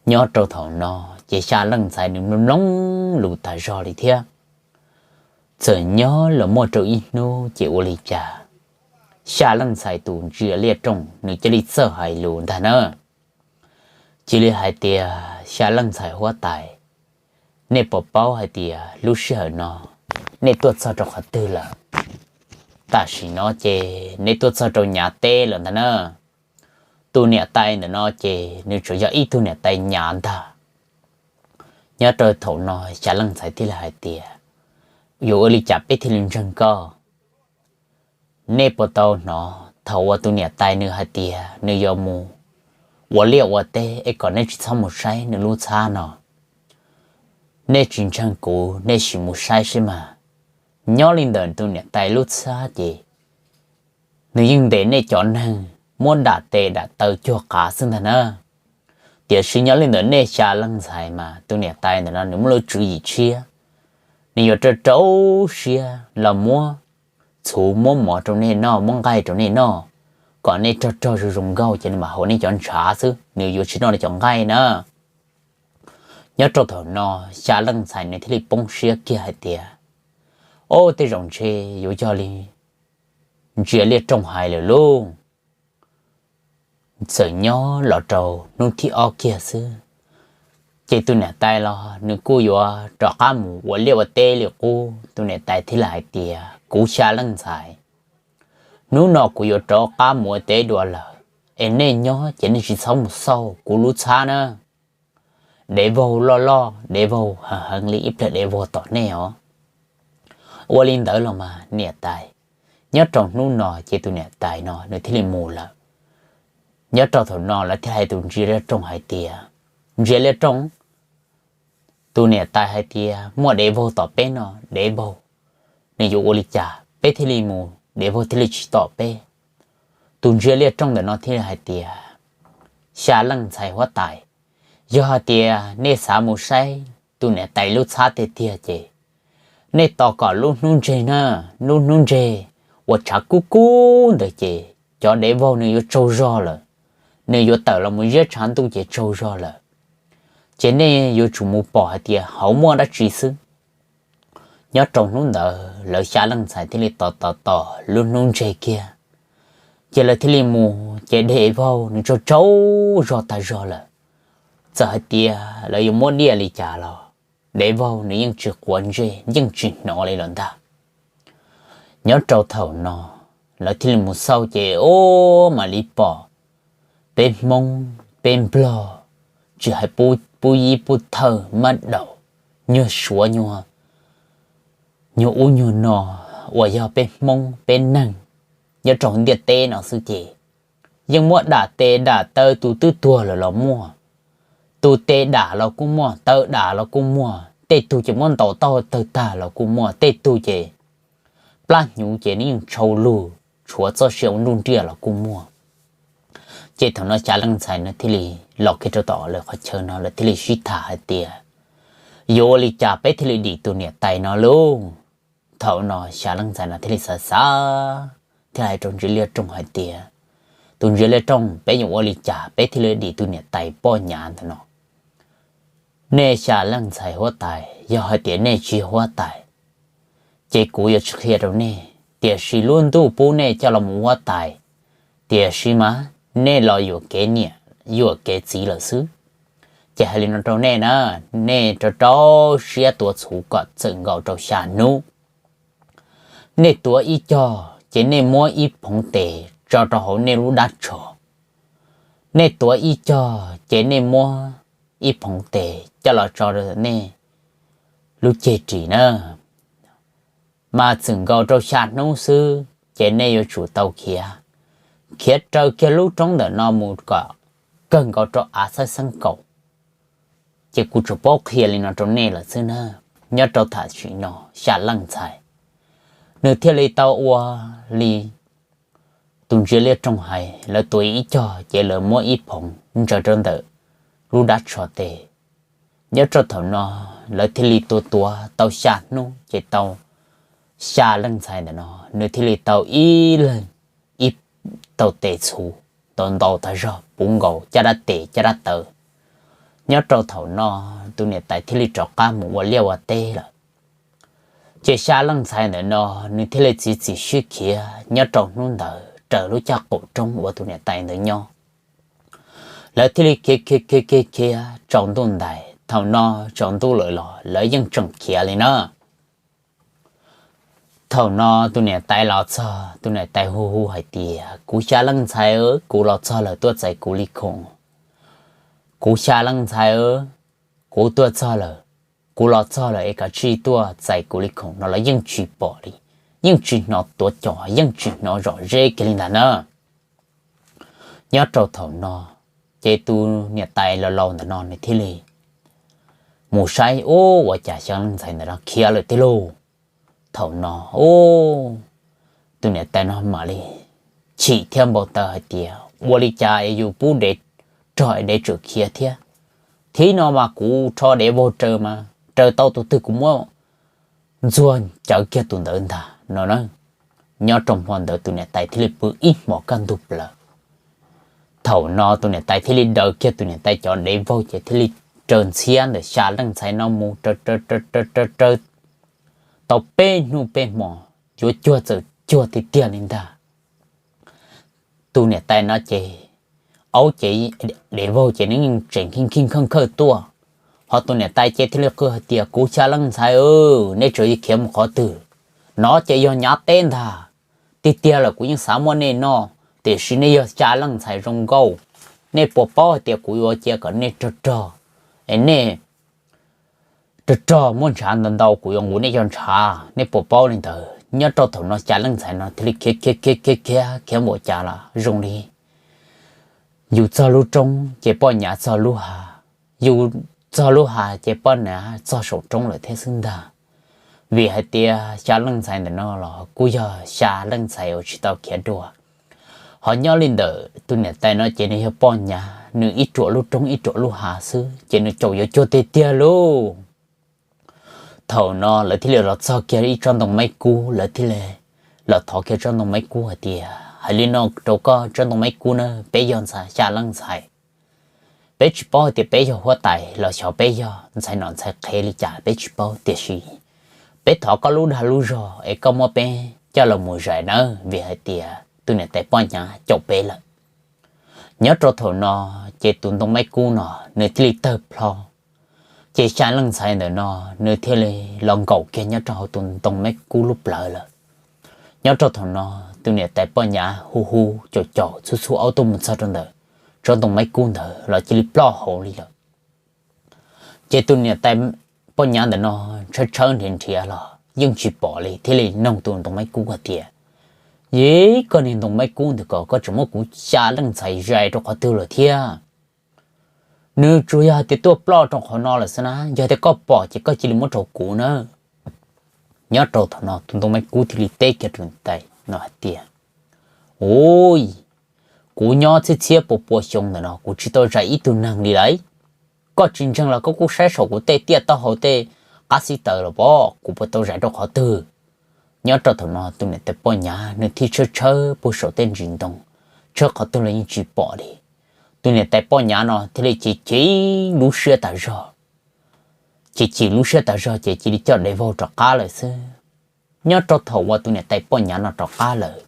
Nyob rau thaum no, ces xya leej ntxhais nws mloog mloog lus tas zog li thiab. Txawm nyob los muaj rau ib hnub ces ua li cas, xya leej ntxhais tus ntsia liaj rooj nws cia li txawj hais lus ntag na. Cia li hais tias, xya leej ntxhais huab tais, nej puas paub hais tias lub sij hawm no nej tuaj txog rau qhov twg lawm? Tam sim no ces nej tuaj txog rau Nyav teb lawm ntag na. Tus niam tais ntawm no ces nws tsuas yog ib tug niam tais Nyav ntag. Nyob rau thaum no xya leej ntxhais thiaj li hais tias, yuav ua li cas peb thiaj li ntseeg koj? Nej puas tau hnov thaum uas tus niam tais nws hais tias nws yuav mus ua liaj ua teb es kom nej tsis txhob mus saib nws lub txhab no? Nej tsis ntseeg kuv, nej sim mus saib seb mas. Nyob li ntawm tus niam tais lub txhab ces nws yeej ntes nej cov neeg muab dam tes dam taw cuag qav xwb ntag na. Tiam sis nyob li ntawm nej xya leej ntxhais mas tus niam tais ntawm no nws muaj lub tswv yim tshiab, nws yuav rau rau siab los muab txhuv muab mov rau nej noj, muab nqaij rau nej noj, kom nej rog rog zoo zoo nkauj ces nws mam haum nej cov ntshav xwb, nws yuav tsis noj nej cov nqaij na. Nyob rau thaum no, xya leej ntxhais nws thiaj li poob siab kiag hais tias, o, tej zaum ntshe yuav yog li ntsia liaj rooj hais lawm lauj. Txawm nyob los rau hnub thib ob kiag xwb, ces tus niam tais los nws kuj yuav rov qab mus ua liaj ua teb li qub. Tus niam tais thiaj li hais tias, kuv xya leej ntxhais, hnub no kuv yuav rov qab mus ua teb dua lawm, es nej nyob ces nej tsis txhob mus xauj kuv lub txhab na. Dev vaug loj loj, dev vaug heev heev li, ib pliag dev vaug tom nej os. Ua li ntawd los mas niam tais, nyob rau hnub no ces tus niam tais no nws thiaj li mus lawm. Nyob rau thaum no lawv thiaj hais tus ntsia liaj rooj hais tias, ntsia liaj rooj, tus niam tais hais tias muaj dev vaug tom peb no, dev vaug nws yuav ua li cas peb thiaj li mus dev vaug thiaj li tsis tom peb? Tus ntsia liaj rooj ntawm no thiaj li hais tias, xya leej ntxhais huab tais, yog hais tias nej xav mus saib tus niam tais lub txhab tiag tiag ces nej tos kom lub hnub ntseg na, lub hnub ntseg uas tshav kub kub ntawd ces cov dev vaug nws yuav tsaug zog lawm, nws yuav tawm los mus ziab tshav ntuj ces tsaug zog lawm, ces nej yuav tsum mus pom hais tias hauv muaj dab tsi xwb. Nyob rau hnub ntawd lawv xya leej ntxhais thiaj li tos tos tos lub hnub ntseg kiag, ces lawv thiaj li mus ces dev vaug nws tsaug tsaug zog tag zog lawm. Txawm hais tias lawv yuav muab diaj li cas los dev vaug nws yeej tsis quav ntsej yeej tsis hnov li lawm ntag. Nyob rau thaum no lawv thiaj li mus xauj ces ub mam li pom peb Hmoob peb Nplog, tsis hais pub yib pub thawj mab daum, nyuag Suav nyuag, nyuag ub nyuag no uas yog peb Hmoob peb neeg nyob rau ntiaj teb no xwb ces yeej muab dam tes dam taw, tus twb tuag lawm los muaj, tus tes dam los kuj muaj, taw dam los kuj muaj, tej tug ces muab ntaus tawg tag los kuj muaj, tej tug ces plab hnyuv ces nws yeej tshau lug tshuav txoj sia ua nruj nriaj los kuj muaj. Ces thaum no xya leej ntxhais no thiaj li los kiag rau tom lawv qhov chaw no lawv thiaj li sib tham hais tias, yuav ua li cas peb thiaj li dim tus niam tais no lauj? Thaum no xya leej ntxhais no thiaj li xav xav thiaj hais rau ntsia liaj rooj hais tias, tus ntsia liaj rooj, peb yuav ua li cas peb thiaj li dim tus niam tais poj nyav ntawm no? Nej xya leej ntxhais huab tais, yog hais tias nej tsis yog huab tais, ces kuv yuav tsis qhia rau nej. Tiam sis lub ntuj pub nej coj los mus huab tais, tiam sis mas nej los yuam kev niam yuam kev txiv lawm xwb. Ces hais li no rau nej na, nej rau rau siab tuav txhuv kom txawm nkaus rau xya hnub. Nej tuav ib cog ces nej muab ib phoov tes tso rau hauv nej lub dab tsho. Nej tuav ib cog ces nej muab ib phoov tes coj los tso rau nej lub ceg ris na. Mas txawm nkaus rau xya hnub xwb ces nej yuav tsum tau khiav, khiav raws kiag lub roob ntawm no mus kom kawg nkaus rau av xaib xeeb kaum. Ces kuv tsuas paub qhia li no rau nej lawm xwb na. Nyob rau tam sim no xya leej ntxhais, nws thiaj li tau ua li tus ntsia liaj rooj hais, lawv tuav ib cog ces lawv muab ib phoov ntsaws rau ntawm lub dab tsho tes. Nyob rau thaum no lawv thiaj li tuav tuav tau xya hnub ces tau xya leej ntxhais ntawm no nws thiaj li tau ib leeg ib tau tes txhuv ntau ntau tag zog puv nkaus caj dab tes caj dab taw. Nyob rau thaum no tus niam tais thiaj li rov qab mus ua liaj ua teb lawm. Ces xya leej ntxhais ntawm no nws thiaj li txiav txim siab khiav nyob rau hnub ntawd raws lub caj qaum roob uas tus niam tais ntawd nyob. Lawv thiaj li khiav khiav khiav khiav khiav tsaus ntuj ntais, thaum no tsaus ntuj lawm los lawv yeej tseem khiav li na. Thaum no tus niam tais los txog, tus niam tais hu hu hais tias, kuv xya leej ntxhais, kuv los txog lawm, tuaj txais kuv li khoom. Kuv xya leej ntxhais, kuv tuaj txog lawm, kuv los txog lawm es kav tsij tuaj txais kuv li khoom no los yeej tsis pom li, yeej tsis hnov tuav cos, yeej tsis hnov zom zeb kiag li ntag na. Nyob rau thaum no ces tus niam tais laus laus ntawm no nws thiaj li mus saib, ub, ua cas xya leej ntxhais ntawm no khiav lawm tiag lauj. Thaum no, ub, tus niam tais no mam li chim thiab npau taws hais tias, ua li cas es yus pub dev rog es dev tseem khiav thiab? Thib no mas kuv rho dev vog raws mas raws tau tus twg kuv muab ntxuag cawv kiag tus ntawd ntag no na. Nyob rau hmo ntawd tus niam tais thiaj li pw ib hmos kaj ntug plaws. Thaum no tus niam tais thiaj li daws kiag tus niam tais cov dev vog ces thiaj li raws ntxhiab ntawm xya leej ntxhais no mus raws raws raws raws raws tau peb hnub peb hmos, yuav cuag txawm cuag tiag tiag li ntag. Tus niam tais no ces, aub, ces dev vog ces nws yeej tseem khij khij khawj khawj tuaj. Ho tus niam tais ces thiaj li qw hais tias, kuv xya leej ntxhais, nej tseem yuav khiav mus qhov twg? No ces yog nyav teb ntag. Tiag tiag lawm kuv yeej xav muab nej noj, tiam sis nej yog xya leej ntxhais zoo nkauj. Nej puas paub hais tias kuv yuav cia kom nej rog rog, es nej rog rog muaj ntshav ntau ntau kuv yuav nqus nej cov ntshav, nej puas paub li ntawd? Nyob rau thaum no xya leej ntxhais no thiaj li khiav khiav khiav khiav khiav khiav npaum cas los zoo li yus txog lub roob ces poj nyav txog lub hav, yus txog lub hav ces poj nyav txog saum roob lawm thiab xwb ntag. Vim hais tias xya leej ntxhais ntawm no los kuj yog xya leej ntxhais uas tsis tau khiav dua. Ho nyob li ntawm tus niam tais no ces nws yog poj nyav, nws ib ruam lub roob ib ruam lub hav xwb ces nws caum yuav cuag tiag tiag lauj. Thaum no lawv thiaj li los txog kiag ib tsob ntoo maib kub, lawv thiaj li los thov kiag tsob ntoo maib kub hais tias, hais li no rau koj tsob ntoo maib kub na, peb yog ntxhais, xya leej ntxhais, peb tsis paub hais tias peb yog huab tais los xyov peb yog ntxhais nom ntxhais qhev li cas peb tsis paub, tiam sis peb thov koj lub dag lub zog es koj muab peb coj los mus zais nawb, vim hais tias tus niam tais poj nyav caum peb lawm. Nyob rau thaum no ces tus ntoo maib kub no nws thiaj li tawg plho, ces xya leej ntxhais ntawm no nws thiaj li los nkaum kiag nyob rau hauv tus ntoo maib kub lub plawv lawm. Nyob rau thaum no tus niam tais poj nyav hu hu caum caum txhub txhub aub tuaj mus txog rau ntawm tsob ntoo maib kub ntawd los cia li ploj hauv li lawm. Ces tus niam tais poj nyav ntawm no tshawb tshawb nrhiav nrhiav los yeej tsis pom li, thiaj li noog tus ntoo maib kub hais tias, yij, koj niag ntoo maib kub ntawm ko, koj tseem muab kuv xya leej ntxhais zais rau qhov twg lawm thiab? Nws tsuas yog hais tias tuaj ploj rau qhov no lawm xwb na, yog tias koj pom ces koj cia li muab rau kuv na. Nyob rau thaum no tus ntoo maib kub thiaj li teb kiag tus niam tais no hais tias, ui, kuv nyob txhiab txhiab pua pua xyoo ntawm no kuv tsis tau zais ib tug neeg li lawm. Koj tsis ntseeg los koj kuj saib saum kuv tej tiaj taub hau tej qab xib taws los pom, kuv puas tau zais rau qhov twg? Nyob rau thaum no tus niam tais poj nyav nws thiaj tshawb tshawb puag saum tej ntsis ntoo, tshawb qhov twg los yeej tsis pom li. Tus niam tais poj nyav no thiaj li chim chim lub siab tas zog, chim chim lub siab tas zog ces cia li coj dev vaug rov qab lawm xwb. Nyob rau thaum uas tus niam tais poj nyav no rov qab lawm,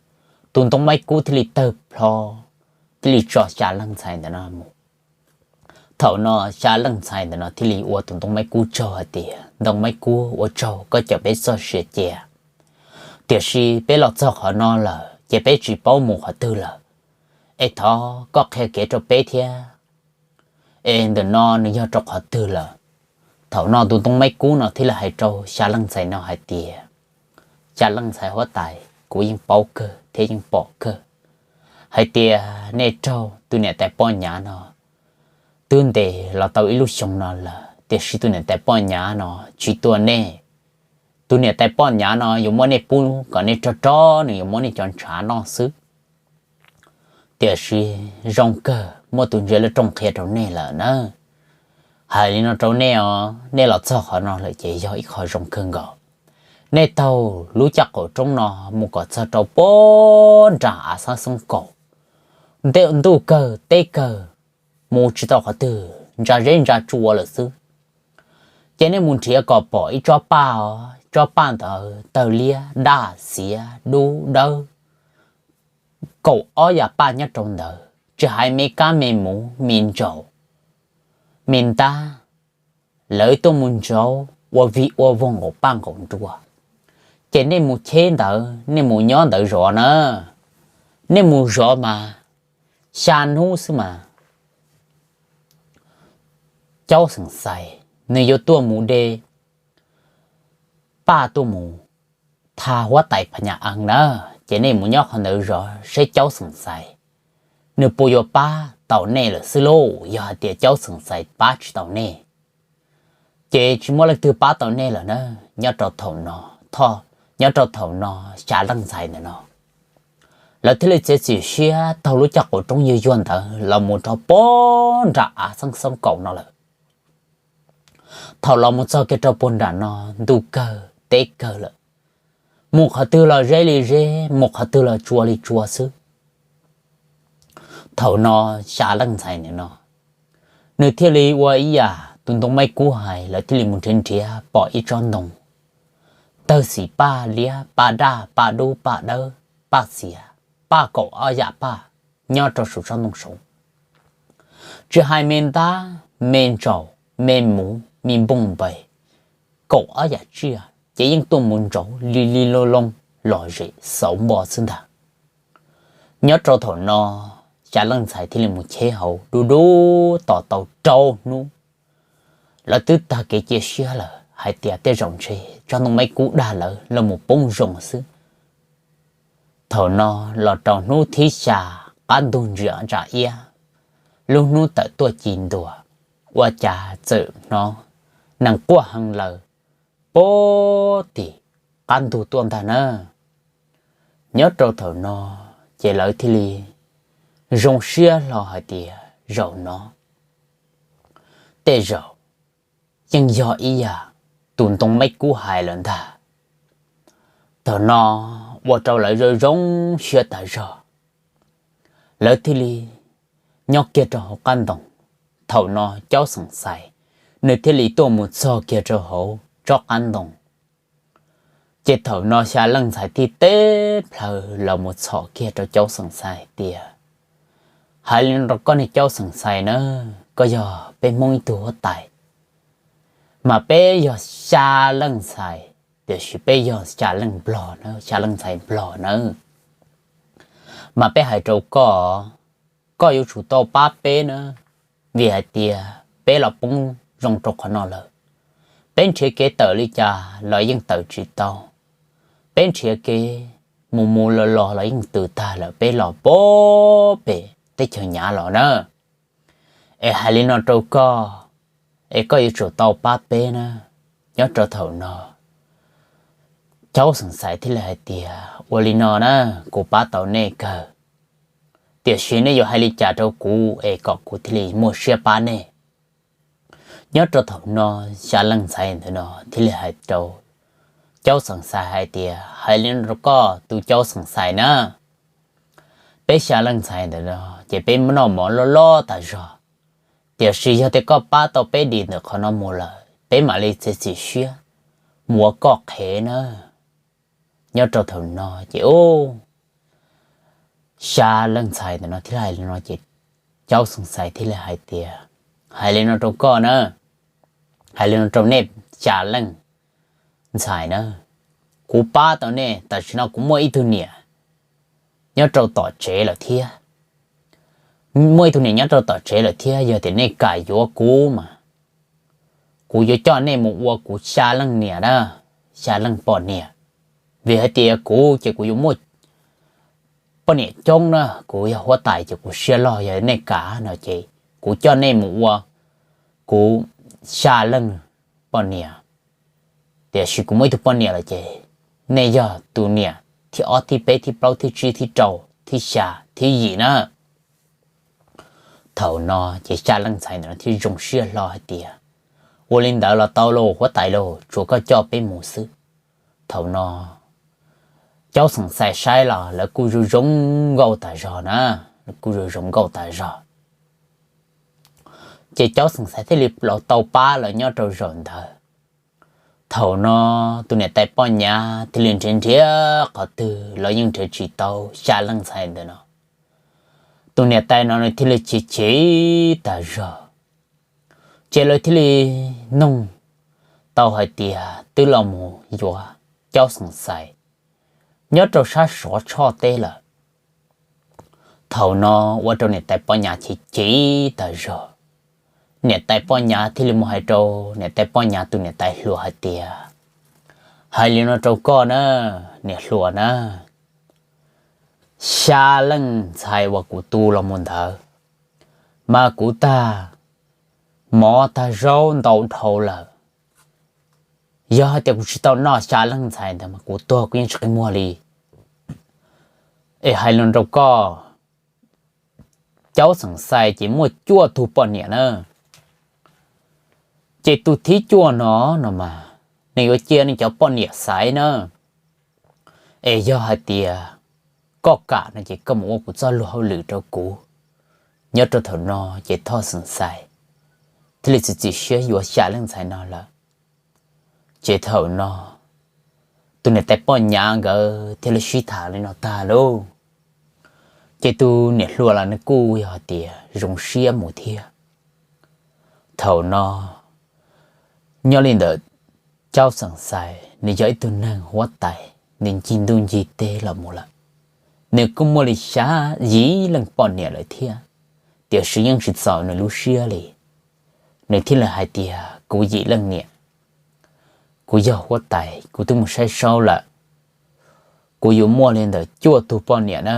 tus ntoo maib kub thiaj li tawg plho, thiaj li tso xya leej ntxhais ntawm no mus. Thaum no xya leej ntxhais ntawm no thiaj li ua tus ntoo maib kub tsaug hais tias, ntoo maib kub, ua tsaug koj cawm peb txoj sia cia, tiam sis peb los txog qhov no lawm ces peb tsis paub mus qhov twg lawm, es thov koj qhia kev rau peb thiab, es ntawm no nws yog rau qhov twg lawm? Thaum no tus ntoo maib kub no thiaj li hais rau xya leej ntxhais no hais tias, xya leej ntxhais huab tais, kuv yeej paub kawg thiab yeej pom kawg hais tias nej raug tus niam tais poj nyav no twb ntes los tau ib lub xyoo no lawm, tiam sis tus niam tais poj nyav no tsis tua nej. Tus niam tais poj nyav no yuav muab nej pub kom nej rog rog, nws yuav muab nej cov ntshav noj xwb. Tiam sis zoo kawg muaj tus ntsia lub rooj qhia rau nej lawm na. Hais li no rau nej os, nej los txog qhov no lawm ces yog ib qho zoo kawg nkaus. Nej taug lub caj qaum roob no mus kom txog rau puag nram av xab xoob kaum, ntuj kawg teb kawg, mus tsis tau qhov twg, ntsa zeb ntsa tsua lawm xwb. Ces nej mus nrhiav kom pom ib tsob paj os, tsob paj ntawd tawg liab daj xiav dub dawb, kaum ob yam paj nyob rau ntawd, tsis hais me kab me muv me ntsaum me ntab, lawv tuaj mus ntsaub ua vig ua voog nqaum paj nqaum nruas. Ces nej mus cheb ntawd, nej mus nyob ntawd zov na, nej mus zov mas xya hnub xwb mas Caub Xeem Xais nws yuav tuaj mus de paj tuaj mus thab huab tais Phas Nyas Ees na. Ces nej mus nyob qhov ntawd zov seb Caub Xeem Xais nws puas yuav pab tau nej lawm xwb lauj. Yog hais tias Caub Xeem Xais pab tsis tau nej, ces tsis muaj leej twg pab tau nej lawm na. Nyob rau thaum no, nyob rau thaum no xya leej ntxhais ntawm no lawv thiaj li txiav txim siab taug lub caj qaum roob yuag yuag ntawd los mus rau puag nram av xeeb xoob kaum no lawm. Thaum los mus txog kiag rau puag nram no, ntuj kawg teb kawg lawm, mus qhov twg los zeb li zeb, mus qhov twg los tsua li tsua xwb. Thaum no xya leej ntxhais ntawm no nws thiaj li ua ib yam tus ntoo maib kub hais, lawv thiaj li mus nrhiav nrhiav pom ib tsob ntoo tawg xim paj liab paj daj paj dub paj dawb paj xiav, paj kaum ob yam paj nyob rau saum tsob ntoo saud. Tsis hais me ntab me ntsaum me muv me npoo npais, kaum ob yam tsiaj ces yeej tuaj mus ntsaub li li loo loo lom zem xauv npo xwb ntag. Nyob rau thaum no, xya leej ntxhais thiaj li mus cheb hauv dub dub tos tau rau hnub, lawv twb tag kev cia siab lawm hais tias tej zaum ntshe tsob ntoo maib kub dag lawv los mus poob zoo xwb. Thaum no los rau hnub thib xya, qab ntug ntsia ntsa iab, lub hnub tawm tuaj ci ntua, ua cas txawm hnov nees quaj heev lawm puag tim qab ntug tuaj ntag na. Nyob rau thaum no ces lawv thiaj li zoo siab hlo hais tias zaum no tej zaum yeej yog ib yam tus ntoo maib kub hais lawm ntag. Thaum no ua rau lawv zoo zoo siab tas zog, lawv thiaj li nyob kiag rau hauv qab ntoo. Thaum no Caub Xeem Xais nws thiaj li tuaj mus txog kiag rau hauv tsob qab ntoo. Ces thaum no xya leej ntxhais thiaj teb plaws los mus txhom kiag rau Caub Xeem Xais tias, hais li no rau koj niag Caub Xeem Xais na, koj yog peb Hmoob ib tug huab tais, mas peb yog xya leej ntxhais, tiam sis peb yog xya leej nplog na, xya leej ntxhais nplog nawb. Mas peb hais rau koj, koj yuav tsum tau pab peb na, vim hais tias peb los poob zoo rau qhov no lawm. Peb nrhiav kev tawm li cas los yeej tawm tsis tau, peb nrhiav kev mus mus los los los yeej tws tag lawm, peb los puag pem teb chaws Nyav los na. Es hais li no rau koj, es koj yuav tsum tau pab peb na. Nyob rau thaum no Caub Xeem Xais thiaj li hais tias, ua li no na, kuv pab tau nej kawg, tiam sis nej yuav hais li cas rau kuv es kom kuv thiaj li muaj siab pab nej? Nyob rau thaum no xya leej ntxhais ntawm no thiaj li hais rau Caub Xeem Xais hais tias, hais li no rau koj tus Caub Xeem Xais na, peb xya leej ntxhais ntawm no ces peb noj mov loj loj tas zog. Tiam sis yog tias koj pab tau peb dim ntawm qhov no mus lawm, peb mam li txiav txim siab mus ua koj qhev na. Nyob rau thaum no ces ub, xya leej ntxhais ntawm no thiaj hais li no ces Caub Xeem Xais thiaj li hais tias, hais li no rau koj na, hais li no rau nej xya leej ntxhais na, kuv pab tau nej, tam sim no kuv muaj ib tug niam nyob rau tom tsev lawm thiab. Muaj ib tug niam nyob rau tom tsev lawm thiab, yog tias nej kam yuav kuv mas kuv yuav coj nej mus ua kuv xya leej niam na, xya leej poj niam. Vim hais tias kuv ces kuv yuav muaj poj niam coob na, kuv yog huab tais ces kuv siab loj, yog nej kam no ces kuv coj nej mus ua kuv xya leej poj niam. Tiam sis kuv muaj ib tug poj niam lawm ces nej yog tus niam thib ob, thib peb, thib plaub, thib tsib, thib rau, thib xya, thib yim na. Thaum no ces xya leej ntxhais ntawm no thiaj zoo siab hlo hais tias, ua li ntawd los tau lauj huab tais lauj, tsuav koj coj peb mus xwb. Thaum no Caub Xeem Xais saib los lawv kuj zoo zoo nkauj tas zog na, lawv kuj zoo zoo nkauj tas zog. Ces Caub Xeem Xais thiaj li los tau pab lawv nyob rau zaum ntawd. Thaum no tus niam tais poj nyav thiaj li nrhiav nrhiav qhov twg los yeej nrhiav tsis tau xya leej ntxhais ntawm no. Tus niam tais no nws thiaj li chim chim tas zog. Ces lawv thiaj li noog tau hais tias twb los mus yuav Caub Xeem Xais nyob rau sab Suav Tshoj teb lawm. Thaum no ua rau niam tais poj nyav chim chim tas zog. Niam tais poj nyav thiaj li mus hais rau niam tais poj nyav tus niam tais hluas hais tias, hais li no rau koj na, niam hluas na, xya leej ntxhais uas kuv tu los mus ntawd mas kuv tag mov tag zaub ntau dhau lawm. Yog hais tias kuv tsis tau noj xya leej ntxhais ntawd mas kuv tuag kuv yeej tsis qi muag li. Es hais li no rau koj, Caub Xeem Xais ces muaj cuaj tug poj niam na. Ces tus thib cuaj no no mas nws yuav cia nws cov poj niam xaiv na. Es yog hais tias koj kam no ces koj mus ua kuv txoj luag hauj lwm rau kuv. Nyob rau thaum no ces Thoj Xeem Xais thiaj li txiav txim siab yuav xya leej ntxhais no lawm. Ces thaum no tus niam tais poj nyav nkawd thiaj li sib tham li no tag lauj. Ces tus niam hluas los nws kuj yog hais tias zoo siab mus thiab. Thaum no nyob li ntawm Caub Xeem Xais nws yog ib tug neeg huab tais, nws ncig ntuj ncig teb los mus lawm. Nws kuj muaj li xya yim leej poj niam lawm thiab, tiam sis yeej tsis txaus nws lub siab li. Nws thiaj li hais tias kuv yim leej niam, kuv yog huab tais kuv twb mus saib saub lawm, kuv yuav muaj li ntawm cuaj tug poj niam na,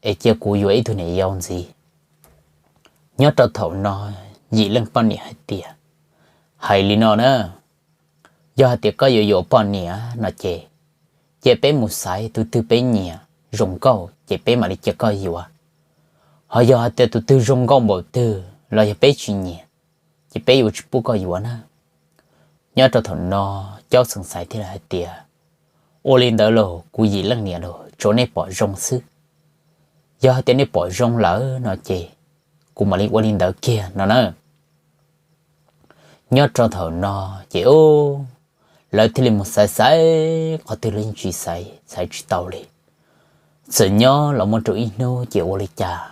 es cia kuv yuav ib tug niam yau ntxiv. Nyob rau thaum no yim leej poj niam hais tias, hais li no na, yog hais tias koj yuav yuav poj niam no ces cia peb mus xaiv tus twg peb nyiam zoo nkauj ces peb mam li cia koj yuav. Ho yog hais tias tus twg zoo nkauj npaum twg los yog peb tsis nyiam ces peb yuav tsis pub koj yuav na. Nyob rau thaum no Caub Xeem Xais thiaj li hais tias, ua li ntawd los kuv yim leej niam los tsuav nej pom zoo xwb. Yog hais tias nej pom zoo lawm no ces kuv mam li ua li ntawd kiag no na. Nyob rau thaum no ces ub, lawv thiaj li mus xaiv xaiv qhov twg los yeej tsis xaiv, xaiv tsis tau li. Txawm nyob los muaj rau ib hnub ces ua li cas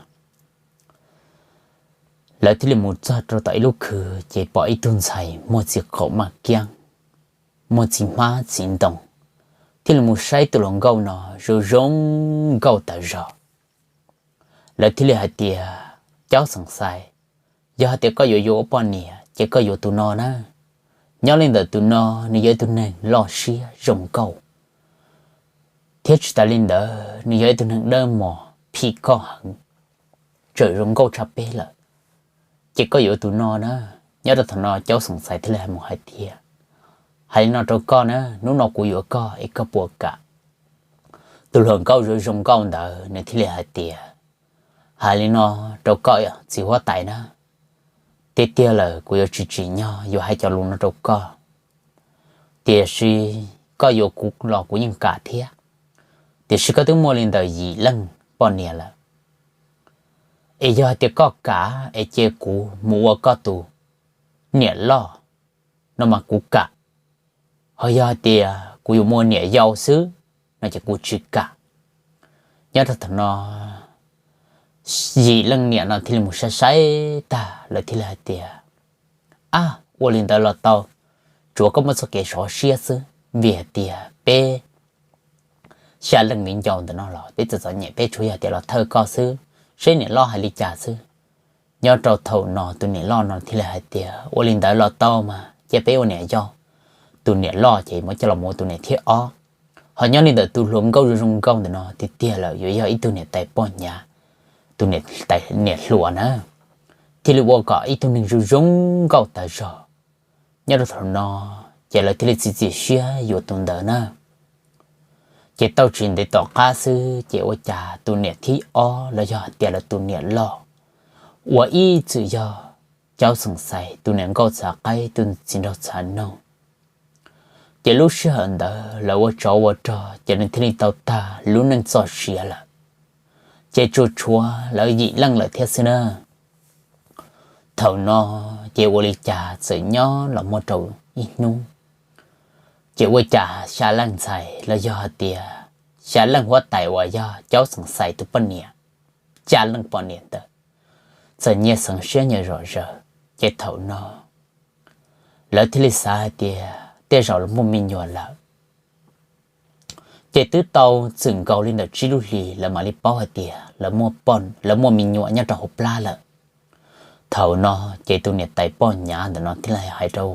lawv thiaj li mus txog rau tom ib lub khw ces pom ib tug ntxhais muag txiv qaum maj kiab, muag txiv hmab txiv ntoo, thiaj li mus saib tus hluas nkauj no zoo zoo nkauj tas zog. Lawv thiaj li hais tias, Caub Xeem Xais, yog hais tias koj yuav yuav ua poj niam ces koj yuav tus no na. Nyob li ntawm tus no nws yog ib tug neeg loj siab zoo nkauj, thiab tsis tas li ntawd nws yog ib tug neeg dawb mos phim koj heev, tseem zoo nkauj tshaj peb lawm. Ces koj yuav tus no na. Nyob rau thaum no Caub Xeem Xais thiaj li hais mus hais tias, hais li no rau koj na, hnub no kuv yuav koj es koj puas kam? Tus hluas nkauj zoo zoo nkauj ntawd nws thiaj li hais tias, hais li no rau koj txiv huab tais na, tiag tiag lawm kuv yuav tsis tsim nyog yuav hais cov lus no rau koj, tiam sis koj yuav kuv los kuv yeej kam thiab. Tiam sis koj twb muaj li ntawm yim leej poj niam lawm, Es yog hais tias koj kam es cia kuv mus ua koj tus niam loj no mas kuv kam, ho yog hais tias kuv yuav mus ua niam yau xwb no ces kuv tsis kam. Nyob rau thaum no, yim leej niam no thiaj li mus saib saib tag, lawv thiaj li hais tias, Ab, ua li ntawd los tau, tsuav koj muaj txoj kev sov siab xwb, vim hais tias peb xya leej viv ncaus ntawm no los peb txom txom nyem, peb tsuas yog tias los thawj koj xwb, seb niam loj hais li cas xwb. Nyob rau thaum no tus niam loj no thiaj li hais tias, Ua li ntawd los tau mas cia peb ua niam yau. Tus niam loj ces muab coj los mus ua tus niam thib ob. Ho nyob li ntawm tus hluas nkauj zoo zoo nkauj ntawm no tiag tiag lawm yuav yog ib tug niam tais poj nyav, tus niam hluas na, thiaj li ua kom ib tug neeg zoo zoo nkauj tas zog. Nyob rau thaum no ces lawv thiaj li txiav txim siab yuav tus ntawd na. Ces tau tsis ntev tom qab xwb ces ua cas tus niam thib ob los yog hais tias lawv tus niam loj uas ib txwm yog Caub Xeem Xais tus niam nkauj txhav qaib, tus txiv nraug txhav noog, ces lub sij hawm ntawd lawv ua tsov ua rog ces nws thiaj li tau tag lub neej txoj sia lawm. Ces tsuas tshuav lawv yim leej lawm thiab xwb na. Thaum no ces ua li cas txawm nyob los muaj rau ib hnub, ces ua cas xya leej ntxhais los yog hais tias xya leej huab tais uas yog Caub Xeem Xais tus poj niam, xya leej poj niam ntawd txawm nyias xeev siab nyias zom zaws. Ces thaum no lawv thiaj li xav hais tias tej zaum lawv muaj me nyuam lawm. Ces twb tau txwm nkaus li ntawm tsib lub hlis lawv mam li paub hais tias lawv muaj me nyuam nyob rau hauv plab lawm. Thaum no ces tus niam tais poj nyav ntawm no thiaj li hais rau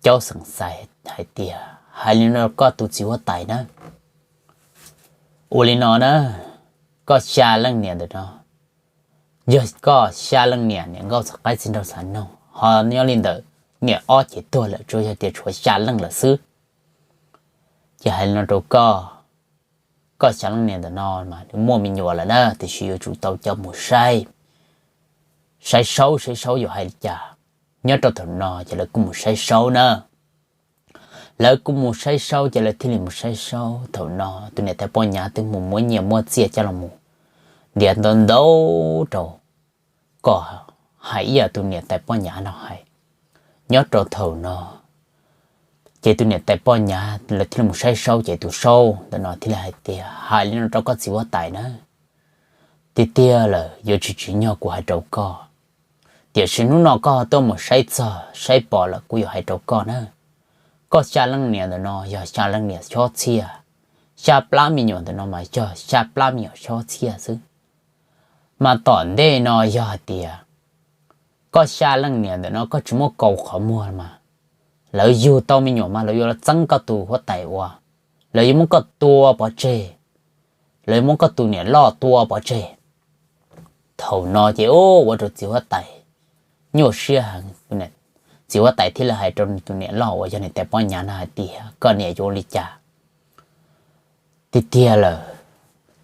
Caub Xeem Xais hais tias, Hais li no rau koj tus txiv huab tais na, ua li no na, koj xya leej niam ntawm no, yog koj xya leej niam, niam nkauj txhav qaib txiv nraug txhav noog, ho nyob li ntawm niam ob ces tuag lawm, tsuas yog tias tshuav xya leej lawm xwb. Ces hais li no rau koj, koj xya leej niam ntawm no mas nws muaj me nyuam lawm na, tiam sis yuav tsum tau coj mus saib, saib saub saib saub yuav hais li cas. Nyob rau thaum no ces lawv kuj mus saib saub na. Lawv kuj mus saib saub ces lawv thiaj li mus saib saub. Thaum no tus niam tais poj nyav twb mus muab nyiaj muab txiaj coj los mus ntiav ntau ntau rau kom hais ib yam tus niam tais poj nyav no hais. Nyob rau thaum no ces tus niam tais poj nyav lawv thiaj li mus saib saub ces tus saub ntawm no thiaj li hais tias, Hais li no rau koj txiv huab tais na, tiag tiag lawm yuav tsis tsim nyog kuv hais rau koj, tiam sis hnub no koj tuaj mus saib txog saib pom lawm kuv yuav hais rau koj na. Koj xya leej niam ntawm no yog xya leej niam chob txhiaj, xya plab me nyuam ntawm no mas yog xya plab me nyuam chob txhiaj xwb. Mas tom ntej no yog hais tias koj xya leej niam ntawm no koj tsis muab kaus qhov muag mas lawv yug tau me nyuam mas lawv yuav los txeeb koj tus huab tais ua, lawv yuav muab koj tua pov tseg, lawv yuav muab koj tus niam loj tua pov tseg. Thaum no ces ua rau txiv huab tais nyuaj siab heev. Txiv huab tais thiaj li hais rau tus niam loj uas yog niam tais poj nyav no hais tias, Koj niam, yuav ua li cas? Tiag tiag lawm,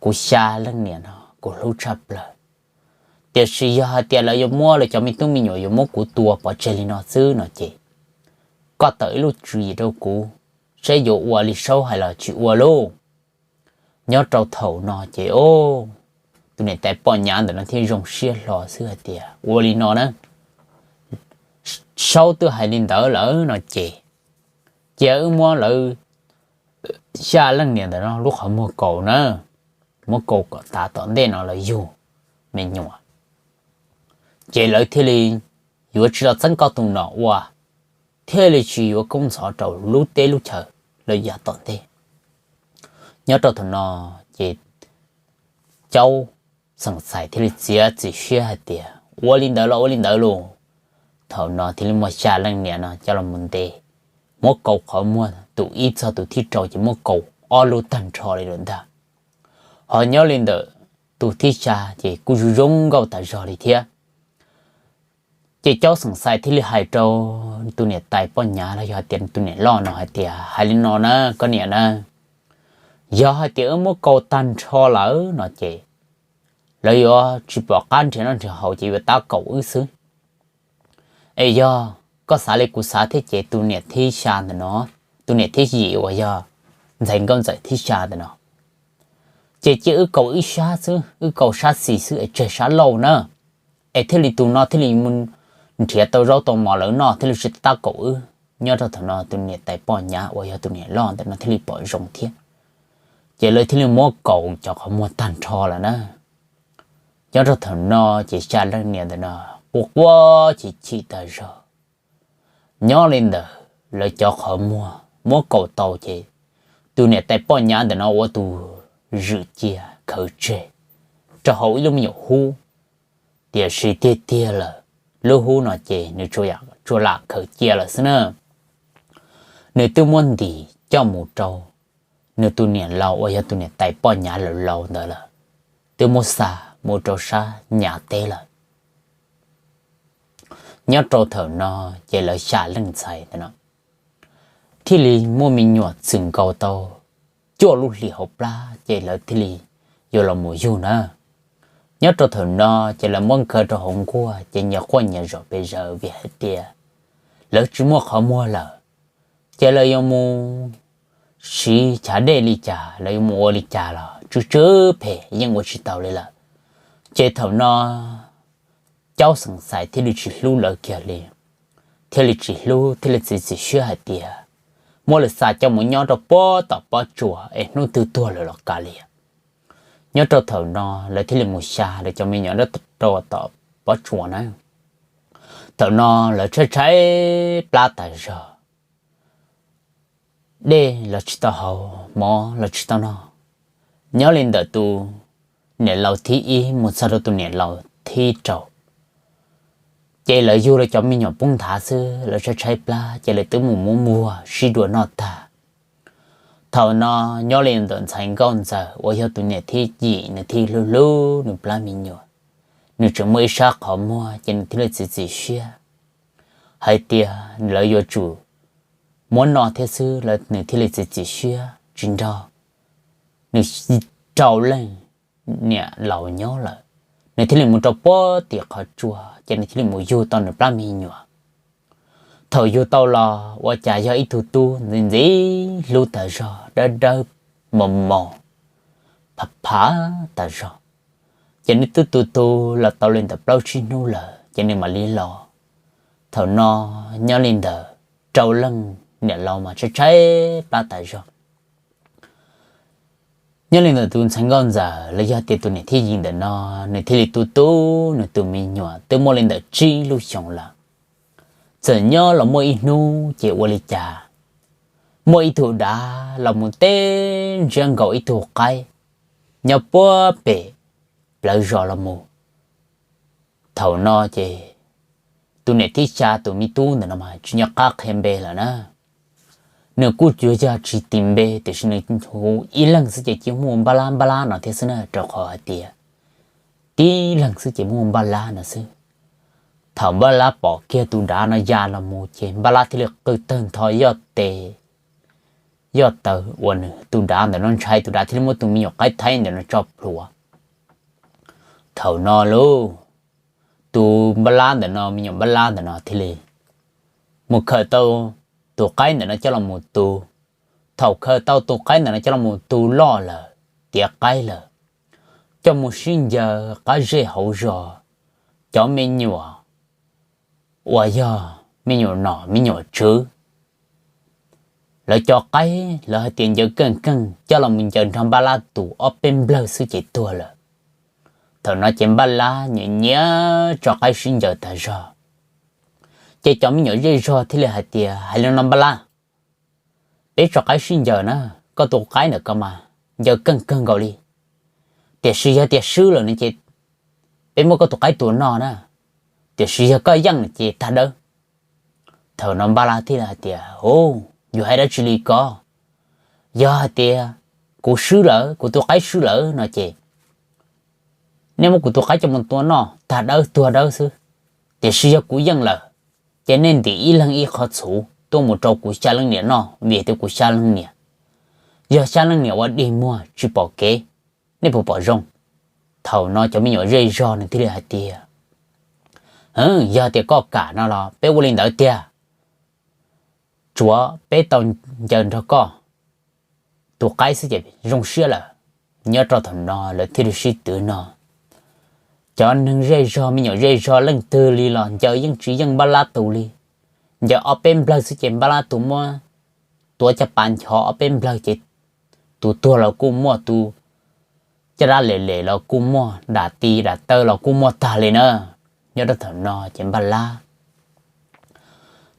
kuv xya leej niam no kuv hlub tshaj plaws, tiam sis yog hais tias lawv yuav muab lawv cov me tub me nyuam yuav muab kuv tua pov tseg li no xwb no ces koj tawm ib lub tswv yim rau kuv, saib yuav ua li saub hais los tsis ua lauj. Nyob rau thaum no ces tus niam tais poj nyav ntawm no thiaj zoo siab hlo xwb hais tias, Ua li no na, saub twb hais li ntawd lawm no ces cia wb muab lawv xya leej niam ntawm no lub qhov muag kaus na, muab kaus kom tas tom ntej no lawv yug me nyuam, ces lawv thiaj li yuav tsis los txeeb koj tus nom ua, thiaj li tsis yuav kub ntxhov rau lub teb lub chaw lawv yav tom ntej. Nyob rau thaum no ces Caub Xeem Xais thiaj li txiav txim siab hais tias, Ua li ntawd los ua li ntawd lauj. Thaum no thiaj li muab xya leej niam no coj los mus ntes, muab kaus qhov muag tus ib txog tus thib rau ces muab kaus ob lub tag nrho li lawm ntag. Ho nyob li ntawm tus thib xya ces kuj zoo zoo nkauj tas zog li thiab. Ces Caub Xeem Xais thiaj li hais rau tus niam tais poj nyav los yog hais tias tus niam loj no hais tias, Hais li no na koj niam na, yog hais tias wb muab kaus tag nrho lawm no ces lawv yuav tsis pom qab nrhiav noj nrhiav haus ces yuav tab kaum wb xwb. Es yog koj xav li kuv xav thiab ces tus niam thib xya ntawm no, tus niam thib yim uas yog ntxhais nkauj ntxawm thib xya ntawm no, Ces cia wb kaum ib sab xwb, wb kaum sab xis xwb es tseg sab laug na, es thiaj li tus no thiaj li mus nrhiav tau zaub tau mov lawv noj thiaj li tsis tab kaum wb. Nyob rau thaum no tus niam tais poj nyav uas yog tus niam loj ntawm no thiaj li pom zoo thiab, ces lawv thiaj li muab kaum cov qhov muag tag nrho lawm na. Nyob rau thaum no ces xya leej niam ntawm no quaj quaj chim chim tas zog. Nyob li ntawd lawv cov qhov muag muab kaum tau ces tus niam tais poj nyav ntawm no ua tus zwm cia khaws tseg rau hauv ib lub me nyuam hub. Tiam sis tiag tiag lawm, lub hub no ces nws tsuas lam khaws cia lawm xwb na. Nws twb muab ntim coj mus rau nws tus niam laus uas yog tus niam tais poj nyav laus laus ntawd lawm, twb muab xa mus rau sab nyav teb lawm. Nyob rau thaum no ces lawv xya leej ntxhais ntawm no thiaj li muaj me nyuam txwm nkaus tau cuaj lub hlis hauv plab ces lawv thiaj li yuav los mus yug na. Nyob rau thaum no ces lawv muab nkawd rau hauv nkuaj ces nyias quaj nyias zom pes zaws vim hais tias lawv tsis muaj qhov muag lawm, ces lawv yuav mus siv chav dej li cas, lawv yuav mus ua li cas los tsw tsw phem yeej ua tsis tau li lawm. Ces thaum no Caub Xeem Xais thiaj li tsis hlub lawv kiag li, thiaj li tsis hlub thiaj li txiav txim siab hais tias muab lawv xa coj mus nyob rau pob tom pob tsuas es hnub twg tuag lawm los kav liam. Nyob rau thaum no lawv thiaj li mus xya lawv cov me nyuam rau tom pob tsuas na. Thaum no lawv tshaib tshaib plab tas zog, dej los tsis tau haus, mov los tsis tau noj. Nyob li ntawm tus niam laus thib ib mus txog rau tus niam laus thib rau, ces lawv yug lawv cov me nyuam poob nthav xwb, lawv tshaib tshaib plab ces lawv twb mus muab muag sib dua noj tag. Thaum no nyob li ntawm ntxhais nkauj ntxawm uas yog tus niam thib yim nws thiaj hlub hlub nws plab me nyuam, nws tseem muaj ib sab qhov muag ces nws thiaj li txiav txim siab hais tias lawv yuav tsum muab noj thiab xwb, nws thiaj li txiav txim siab tsis nrog nws rau leej niam laus nyob lawm. Nws thiaj li mus rau puag tim qhov tsua ces nws thiaj li mus yug tau nws plab me nyuam. Thaum yug tau los ua cas yog ib tug tub ntxim ntxim hlub tas zog, dawb dawb mos mos, phav phav tas zog. Ces nws twb tu tu los tau li ntawm plaub tsib hnub lawm ces nws mam li los. Thaum no nyob li ntawm rau leej niam laus mas tshaib tshaib plab tas zog. Nyob li ntawm tus ntxhais nkauj ntxawm los yog tias tus niam thib yim ntawm no, nws thiaj li tu tu nws tus me nyuam twb muaj li ntawm tsib lub xyoos lawm. Txawm nyob los muaj ib hnub ces ua li cas muaj ib tug dav los mus teb ntsiab nkaus ib tug qaib nyob puag pem plawv zos los mus. Thaum no ces tus niam thib xya tus me tub ntawm no mas tsis nco qab qhia npe lawm na. Nws kuj tsuas yog tsis tis npe tiam sis nws hu ib leeg xwb ces cia muaj Npaj Lab Npaj Lab no thiab xwb na, rau qhov hais tias tib leeg xwb ces muaj Npaj Lab no xwb. Thaum Npaj Lab pom kiag tus dav no ya los mus ces Npaj Lab thiaj li qw tawg ntho yoj tes yoj taw uas nws tus dav ntawm no ntshai, tus dav thiaj li muab tus me nyuam qaib thaib ntawm no tso plhuav. Thaum no lauj, tus Npaj Lab ntawm no, me nyuam Npaj Lab ntawm no thiaj li mus khaws tau tus qaib ntawm no coj los mus tu. Thaum khaws tau tus qaib ntawm no coj los mus tu loj lawm, tiav qaib lawm, coj mus sib ncaws qab zej hauv zos, cov me nyuam uas yog me nyuam nom me nyuam tswv, lawv cov qaib lawv hais tias ncaws keej keej coj los mus ncaws nrog Npaj Lab tus ob peb nplawg xwb ces tuag lawm. Thaum no ces Npaj Lab nyiam nyiam tso qaib sib ncaws tas zog. Ces cov me nyuam zej zog thiaj li hais tias, hais li no Npaj Lab, peb tso qaib sib ncaws na, koj tus qaib ntawm ko mas ncaws keej kawg nkaus li. Tiam sis yog tias swb lawm no ces peb muab koj tus qaib tua noj na, tiam sis yog koj yeej no ces tag dawb. Thaum no Npaj Lab thiaj li hais tias, hu, yus hais dab tsi li ko? Yog hais tias kuv swb lawm, kuv tus qaib swb lawm no ces nej muab kuv tus qaib coj mus tua noj tag dawb tuag dawb xwb. Tiam sis yog kuv yeej lawm, ces nej ntim ib leeg ib qho txhuv tuaj mus rau kuv xya leej niam noj, vim tias kuv xya leej niam yog xya leej niam ua dig muag tsis pom kev, nej puas pom zoo? Thaum no cov me nyuam zej zog nws thiaj li hais tias, yog tias koj kam no los peb ua li ntawd tiag. Tsuav peb tau ncaws nrog koj tus qaib xwb ces zoo siab lawm. Nyob rau thaum no lawv thiaj li sib twv no, cov neeg zej zog me nyuam zej zog leej twg li los ncaws yeej tsis yeej Npaj Lab tus li. Ncaws ob peb nplawg xwb ces Npaj Lab tus muab tuav caj pas nchov ob peb nplawg ces tus tuag los kuj muaj, tus caj dab lem lem los kuj muaj, dam ti dam taw los kuj muaj tag li na. Nyob rau thaum no ces Npaj Lab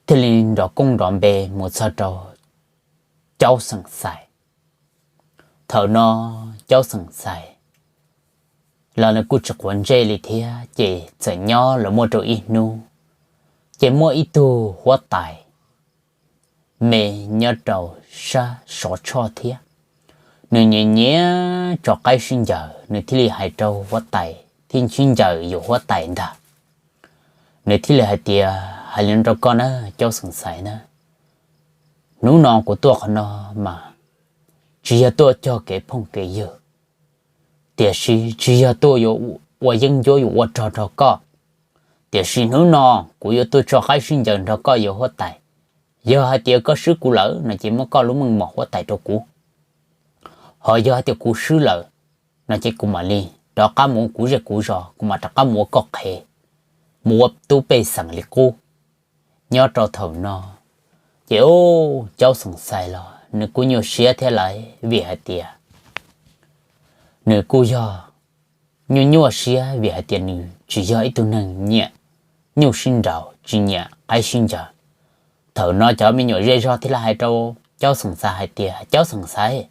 thiaj li nrov koob nrov npe mus txog rau Caub Xeem Xais. Thaum no Caub Xeem Xais los nws kuj tsis quav ntsej li thiab ces txawm nyob los muaj rau ib hnub, ces muaj ib tug huab tais me nyob rau sab Sov Tshoj thiab, nws nyiam nyiam tso qaib sib ncaws, nws thiaj li hais rau huab tais thiab sib ncaws yuav huab tais ntag. Nws thiaj li hais tias, hais li no rau koj na, Caub Xeem Xais na, hnub no kuv tuaj qhov no mas tsis yog tuaj cog kev phooj kev ywg, tiam sis tsis yog tuaj yuav ua yeeb ncuab yuav ua rog nrog koj, tiam sis hnub no kuv yuav tuaj tso qaib sib ncaws nrog koj yuav huab tais. Yog hais tias koj swb kuv lawm no ces muab koj lub meej mom huab tais rau kuv, ho yog hais tias kuv swb lawm no ces kuv mam li rov qab mus ua kuv zej kuv zos, kuv mam rov qab mus ua koj qhev, mus ua tub pej xeem li qub. Nyob rau thaum no ces ub, Caub Xeem Xais los nws kuj nyuaj siab thiab lawm vim hais tias nws kuj yog nyuaj nyuaj siab vim hais tias nws tsis yog ib tug neeg nyiam nyuj sib nraus, tsis nyiam qaib sib ncaws. Thaum no cov me nyuam zej zog thiaj li hais rau Caub Xeem Xais hais tias, Caub Xeem Xais,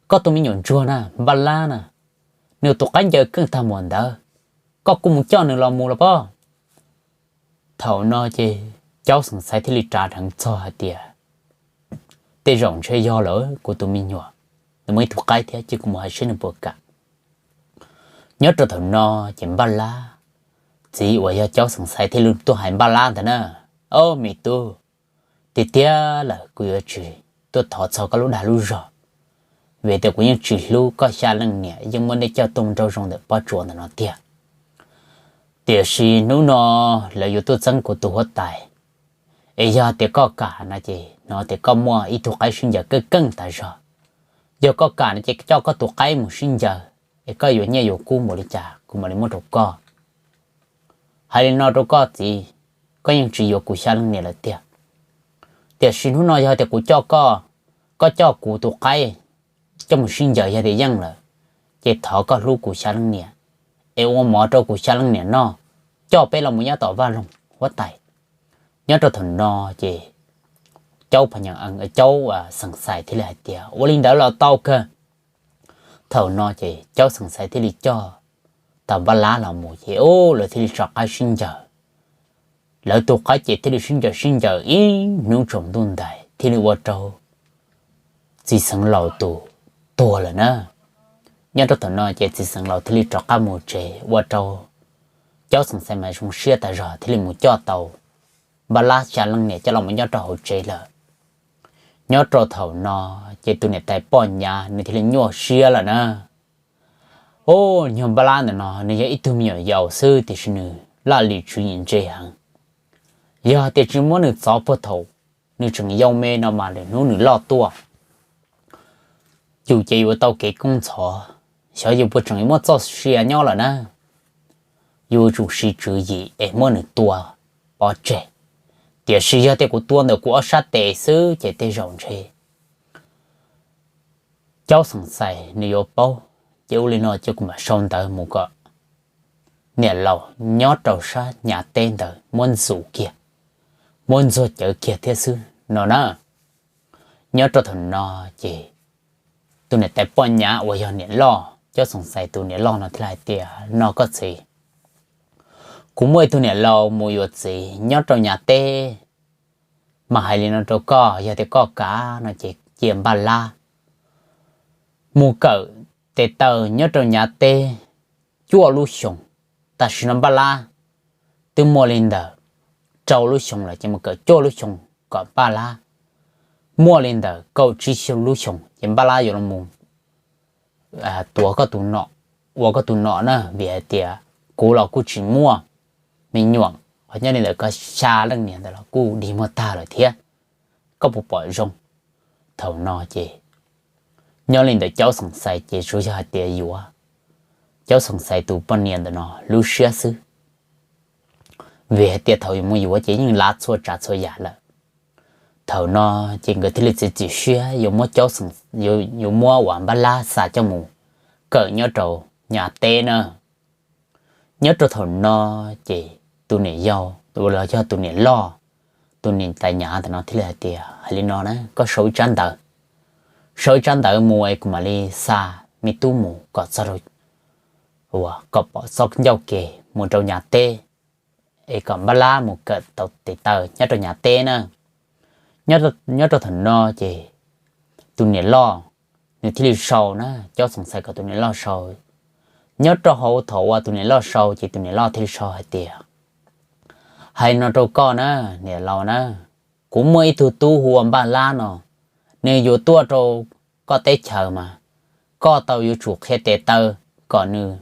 koj tus me nyuam ntsuag na, Npaj Lab na, nws tus qaib ncaws keej tag npaum ntawd, koj kuj mus coj nws los mus los pob. Thaum no ces Caub Xeem Xais thiaj li rav dheev txog hais tias, tej zaum ntshe yog lawm kuv tus me nyuam, nws muaj ib tug qaib thiab ces kuv mus hais seb nws puas kam. Nyob rau thaum no ces Npaj Lab txiv uas yog Caub Xeem Xais thiaj li tuaj hais Npaj Lab ntawd na, Au me tub, tiag tiag lawm kuv yuav tsis tuaj thov txog koj lub dag lub zog, vim tias kuv yeej tsis hlub koj xya leej niam yeej muab nej coj tuaj nrau zoo ntawm pob tsuas ntawm no tiag. Tiam sis hnub no lawv yuav tuaj txeeb kuv tus huab tais, es yog tias koj kam no ces hnov tias koj muaj ib tug qaib sib ncaws keej keej tas zog. Yog koj kam no ces coj koj tus qaib mus sib ncaws, es koj yuav nyiaj yuav kub npaum li cas kuv mam li muab rau koj. Hais li no rau koj txiv, koj yeej tsis yuav kuv xya leej niam lawm tiag. Tiam sis hnub no yog tias kuv coj koj, koj coj kuv tus qaib coj mus sib ncaws yog tias yeej lawm, ces thov koj hlub kuv xya leej niam, es ua mov rau kuv xya leej niam noj, coj peb los mus nyob tom vaj loog huab tais. Nyob rau thaum no ces Caub Pha Nya, Caub Xeem Xais thiaj li hais tias, Ua li ntawd los tau kawg. Thaum no ces Caub Xeem Xais thiaj li coj tau Npaj Lab los mus ces ub, lawv thiaj li tso qaib sib ncaws. Lawv tus qaib ces thiaj li sib ncaws sib ncaws ib hnub tsaus ntuj ntais thiaj li ua rau txiv xeev laus tus tuag lawm na. Nyob rau thaum no ces txiv xeev laus thiaj li rov qab mus tsev, ua rau Caub Xeem Xais mas zoo siab tas zog thiaj li mus coj tau Npaj Lab xya leej niam coj los mus nyob rau hauv tsev lawm. Nyob rau thaum no ces tus niam tais poj nyav nws thiaj li nyuaj siab lawm na. Ub, nyuag Npaj Lab ntawm no nws yog ib tug me nyuam yaus xwb tiam sis nws laj lim tswv yim ntse heev. Yog tias tsis muab nws txov puag thaum nws tseem yau me no mas lwm hnub nws loj tuaj, yus ces yuav tau kev koob ntxhov, xyov yus puas tseem muaj txoj sia nyob lawm na. Yus tsum siv tswv yim es muab nws tua pov tseg. Tiam sis yog tias kuv tua ntawm kuv ob sab tes xwb ces tej zaum ntshe Caub Xeem Xais nws yuav paub, ces ua li no ces kuv mam sau ntawv mus kom niam laus nyob rau sab Nyav teb ntawd muab ntxuav kiag, muab ntxuag cawv kiag thiab xwb no na. Nyob rau thaum no ces tus niam tais poj nyav uas yog niam loj, Caub Xeem Xais tus niam loj no thiaj li hais tias, No koj txiv, kuv muaj ib tug niam laus mus yuav txiv nyob rau Nyav teb, mas hais li no rau koj, yog tias koj kam no ces cia Npaj Lab mus kawm tes taw nyob rau Nyav teb cuaj lub xyoos. Tam sim no Npaj Lab twb muaj li ntawm rau lub xyoos lawm ces mus kawm cuaj lub xyoos kom Npaj Lab muaj li ntawm kaum tsib lub xyoos ces Npaj Lab yuav los mus tuav koj tus nom, ua koj tus nom na, vim hais tias kuv los kuj tsis muaj me nyuam, ho nyob li ntawm koj xya leej niam ntawd los kuj dig muag tag lawm thiab. Koj puas pom zoo? Thaum no ces Nyob li ntawm Caub Xeem Xais ces tsuas yog hais tias yuav Caub Xeem Xais tus poj niam ntawm no lub siab xwb, vim hais tias thaum yuav mus yuav ces yeej lav txhua tsav txhua yam lawm. Thaum no ces nkawd thiaj li txiav txim siab yuav muab Caub Xeem, yuav muab uas Npaj Lab xa coj mus kawm nyob rau Nyab teb na. Nyob rau thaum no ces tus niam yau, los yog tus niam loj, tus niam tais Nyab ntawm no thiaj li hais tias, hais li no na, koj sau ib tsab ntawv, sau ib tsab ntawv mus es kuv mam li xa me tub mus kom txog, uas kom pom txoj ncauj ke mus rau Nyab teb, es kom Npaj Lab mus kawm tau tes taw nyob rau Nyab teb na. Nyob rau thaum no ces tus niam loj nws thiaj li sau na, Caub Xeem Xais kom tus niam loj sau. Nyob rau hauv thaum uas tus niam loj sau ces tus niam loj thiaj li sau hais tias, hais no rau koj na, niam laus na, kuv muaj ib tug tub hu ua Npaj Lab no, nws yuav tuaj rau koj teb chaws mas koj tau yuav tsum qhia tes taw kom nws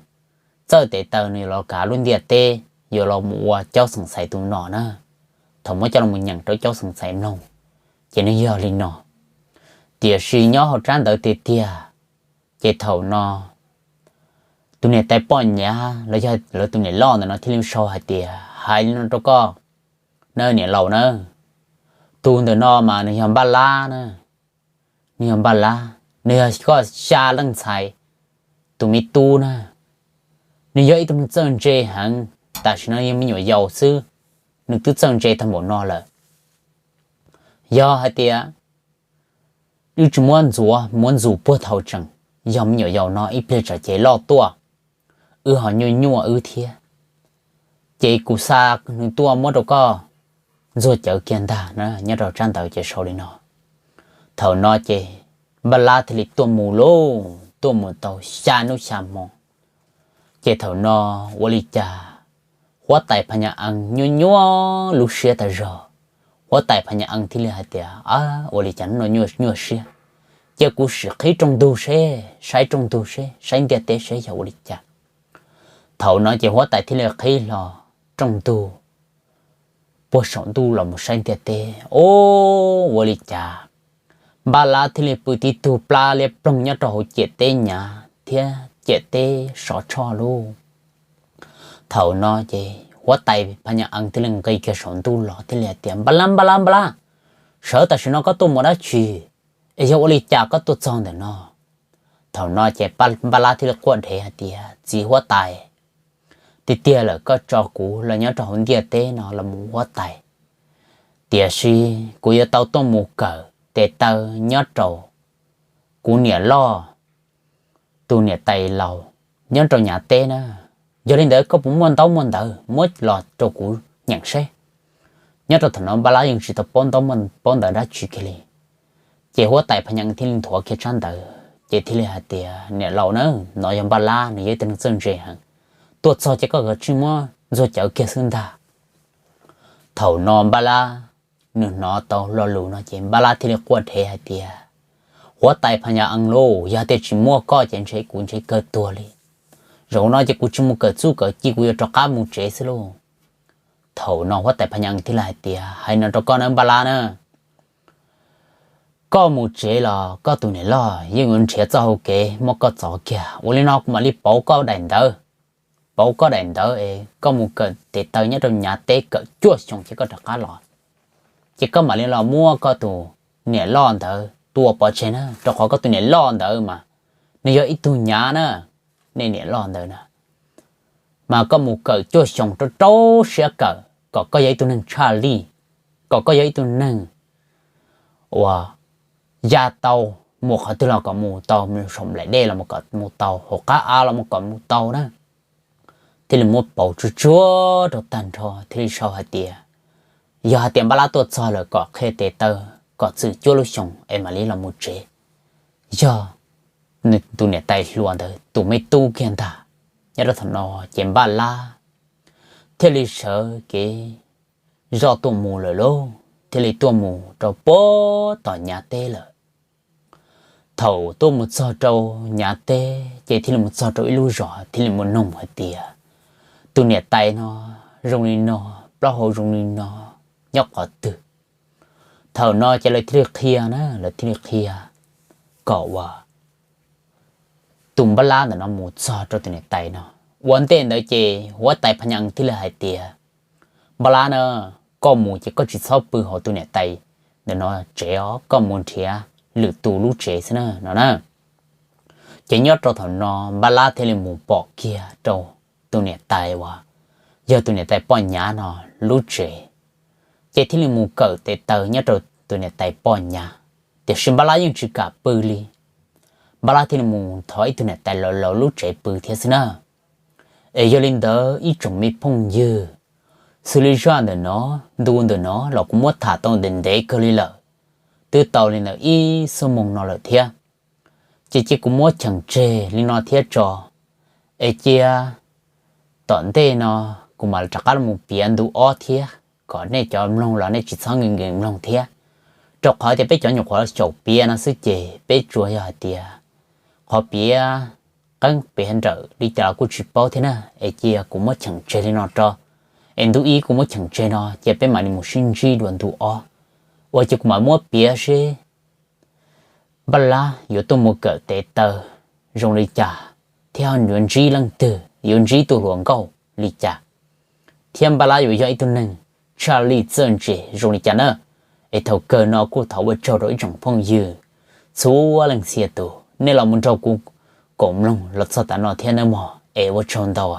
txawj tes taw nws yuav los kav lub ntiaj teb, yuav los mus ua Caub Xeem Xais tus nom na. Thaum muab coj los mus nyeem rau Caub Xeem Xais mloog, ces nws yog li no. Tiam sis nyob hauv tsab ntawv tiag tiag, ces thaum no tus niam tais poj Nyab los yog lawv tus niam loj ntawm no thiaj li sau hais tias, hais li no rau koj na, niam laus na, tus ntawm no mas nws yog Npaj Lab na, nws yog Npaj Lab, nws yog koj xya leej ntxhais tus me tub na. Nws yog ib tug neeg txawj ntse heev, tam sim no yog me nyuam yaus xwb, nws twb txawj ntse tau npaum no lawm. Yog hais tias wb tsis muab ntxuav, muab ntxus puag thaum tseem yog me nyuam yaus no, ib pliag tsam ces loj tuaj, wb ho nyuaj nyuaj wb thiab. Ces kuv xa nws tuaj muab rau koj ntxuag cawv kiag ntag na. Nyob rau tsab ntawv ces sau li no. Thaum no ces Npaj Lab thiaj li tuaj mus lauj, tuaj mus tau xya hnub xya hmo. Ces thaum no ua li cas huab tais Phas Nyas Ees nyuaj nyuaj lub siab tas zog. Huab tais Phas Nyas Ees thiaj li hais tias, ua li cas hnub no nyuaj nyuaj siab, cia kuv sim qhib rooj ntug seb, saib rooj ntug seb, saib ntiaj teb seb yog ua li cas. Thaum no ces huab tais thiaj li qhib hlo rooj ntug puag saum ntuj los mus saib ntiaj teb, o, ua li cas Npaj Lab thiaj li pw tib tug plab liab ploog nyob rau hauv ciam teb Nyab thiab ciam teb Sov Tshoj lauj. Thaum no ces huab tais Phas Nyas Ees thiaj li nqis kiag saum ntuj los thiaj li hais tias, Npaj Lab, Npaj Lab, Npaj Lab, sawv tam sim no koj tuaj mus dab tsi es yog ua li cas koj tuaj txog ntawm no? Thaum no ces Npaj Lab thiaj li quaj dhev hais tias, txiv huab tais, tiag tiag lawm koj tso kuv los nyob rau hauv ntiaj teb no los mus ua huab tais, tiam sis kuv yuav tau tuaj mus kawm tes taw nyob rau kuv niam loj tus niam tais laus nyob rau Nyab teb na. Yog li ntawd koj puas muaj ntaub muaj ntawv muab los rau kuv nyeem seb. Nyob rau thaum no Npaj Lab yeej tsis tau paub ntaub paub ntawv dab tsi kiag li. Ces huab tais Phas Nyas Ees thiaj li nthuav kiag tsab ntawv ces thiaj li hais tias, niam laus na, no yog Npaj Lab, nws yog ib tug neeg txawj ntse heev, tuaj txog ces koj kav tsij muab ntxuag cawv kiag xwb ntag. Thaum no Npaj Lab nws hnov tau lo lus no ces Npaj Lab thiaj li quaj dhev hais tias, huab tais Phas Nyas Ees lauj, yog tias tsis muaj koj ces ntshe kuv ntshe kawg tuag li. Zaum no ces kuv tsis mus kawm txuj kawm ci, kuv yuav rov qab mus tsev xwb lauj. Thaum no huab tais Phas Nyas Ees thiaj li hais tias, hais no rau koj na Npaj Lab na, koj mus tsev los koj tus niam loj yeej yuav nrhiav txoj hau kev muab koj txov kiag. Ua li no kuv mam li pauv koj daim ntawv, pauv koj daim ntawv es koj mus kawm tes taw nyob rau Nyab teb kawm cuaj xyoo ces koj rov qab los, ces koj mam li los muab koj tus niam loj ntawd tua pov tseg na, rau qhov koj tus niam loj ntawd mas nws yog ib tug Nyab na, nej niam loj ntawd na. Mas koj mus kawm cuaj xyoo rau rau siab kawm kom koj yog ib tug neeg tshaj lij, kom koj yog ib tug neeg uas ya tau, mus qhov twg los kom mus tau, mus saum nplaim dej los kom mus tau, hauv qab av los kom mus tau na. Thiaj li muab pauv tsuag tsuag rau tag nrho thiaj li sau hais tias, yog hais tias Npaj Lab tuaj txog lawm kom qhia tes taw kom txwm cuaj lub xyoo es mam li los mus tsev. Yog nws tus niam tais hluas ntawd tus me tub kiag ntag. Nyob rau thaum no ces Npaj Lab thiaj li sawv kev zoj tuaj mus lawm lauj, thiaj li tuaj mus rau puag tom Nyab teb lawm. Thaum tuaj mus txog rau Nyab teb ces thiaj li mus txog rau ib lub zos thiaj li mus noog hais tias, tus niam tais no zoo li no, plaub hau zoo li no, nyob qhov twg? Thaum no ces lawv thiaj li qhia na, lawv thiaj li qhia kom uas tus Npaj Lab ntawm no mus txog rau tus niam tais no. Ua ntej ntawd ces huab tais Phas Nyas thiaj li hais tias, Npaj Lab na, koj mus ces koj tsis txhob pw hauv tus niam tais ntawm no tsev os, koj mus nrhiav lwm tus lub tsev xwb na no na. Ces nyob rau thaum no Npaj Lab thiaj li mus pom kiag rau tus niam tais uas yog tus niam tais poj nyav no lub tsev, ces thiaj li mus kawm tes taw nyob rau tus niam tais poj nyav. Tiam sis Npaj Lab yeej tsis kam pw li. Npaj Lab thiaj li mus thov ib tug niam tais laus laus lub tsev pw thiab xwb na. Es yog li ntawd ib tsoom me phooj ywg, xws li zaj ntawm no, ntu ntawm no los kuv muab tham tau ntev ntev kawg li lawm, twb tau li ntawm ib xuab moos no lawm thiab. Ces cia kuv muab cheem tseg li no thiab tso, es cia tom ntej no kuv mam rov qab los piav ntu ob thiab, kom nej cov mloog los nej tsis txhob nkees nkees mloog thiab. Rau qhov tias peb cov nyuam qhuav xyaum piav no xwb ces peb tsuas yog hais tias qhov piav qeeb piav nrawm li cas los kuj tsis paub thiab na, es cia kuv muab cheem tseg li no tso. Es ntu ib kuv muab cheem tseg no ces peb mam li mus sib ntsib dua ntu ob. Ua ces kuv mam muab piav seb Npaj Lab yuav tuaj mus kawm tes taw zoo li cas, thiab yuav ntsib leej twg, yuav ntsib tus hluas nkauj li cas, thiab Npaj Lab yuav yog ib tug neeg tshaj lij txawj ntse zoo li cas na. Es thaum kawg no kuj thov ua tsaug rau ib tsoom phooj ywg txhua leej txhia tus, nej los mus nrog kuv koom mloog los txog tav no thiab nawb mog, es ua tsaug ntau.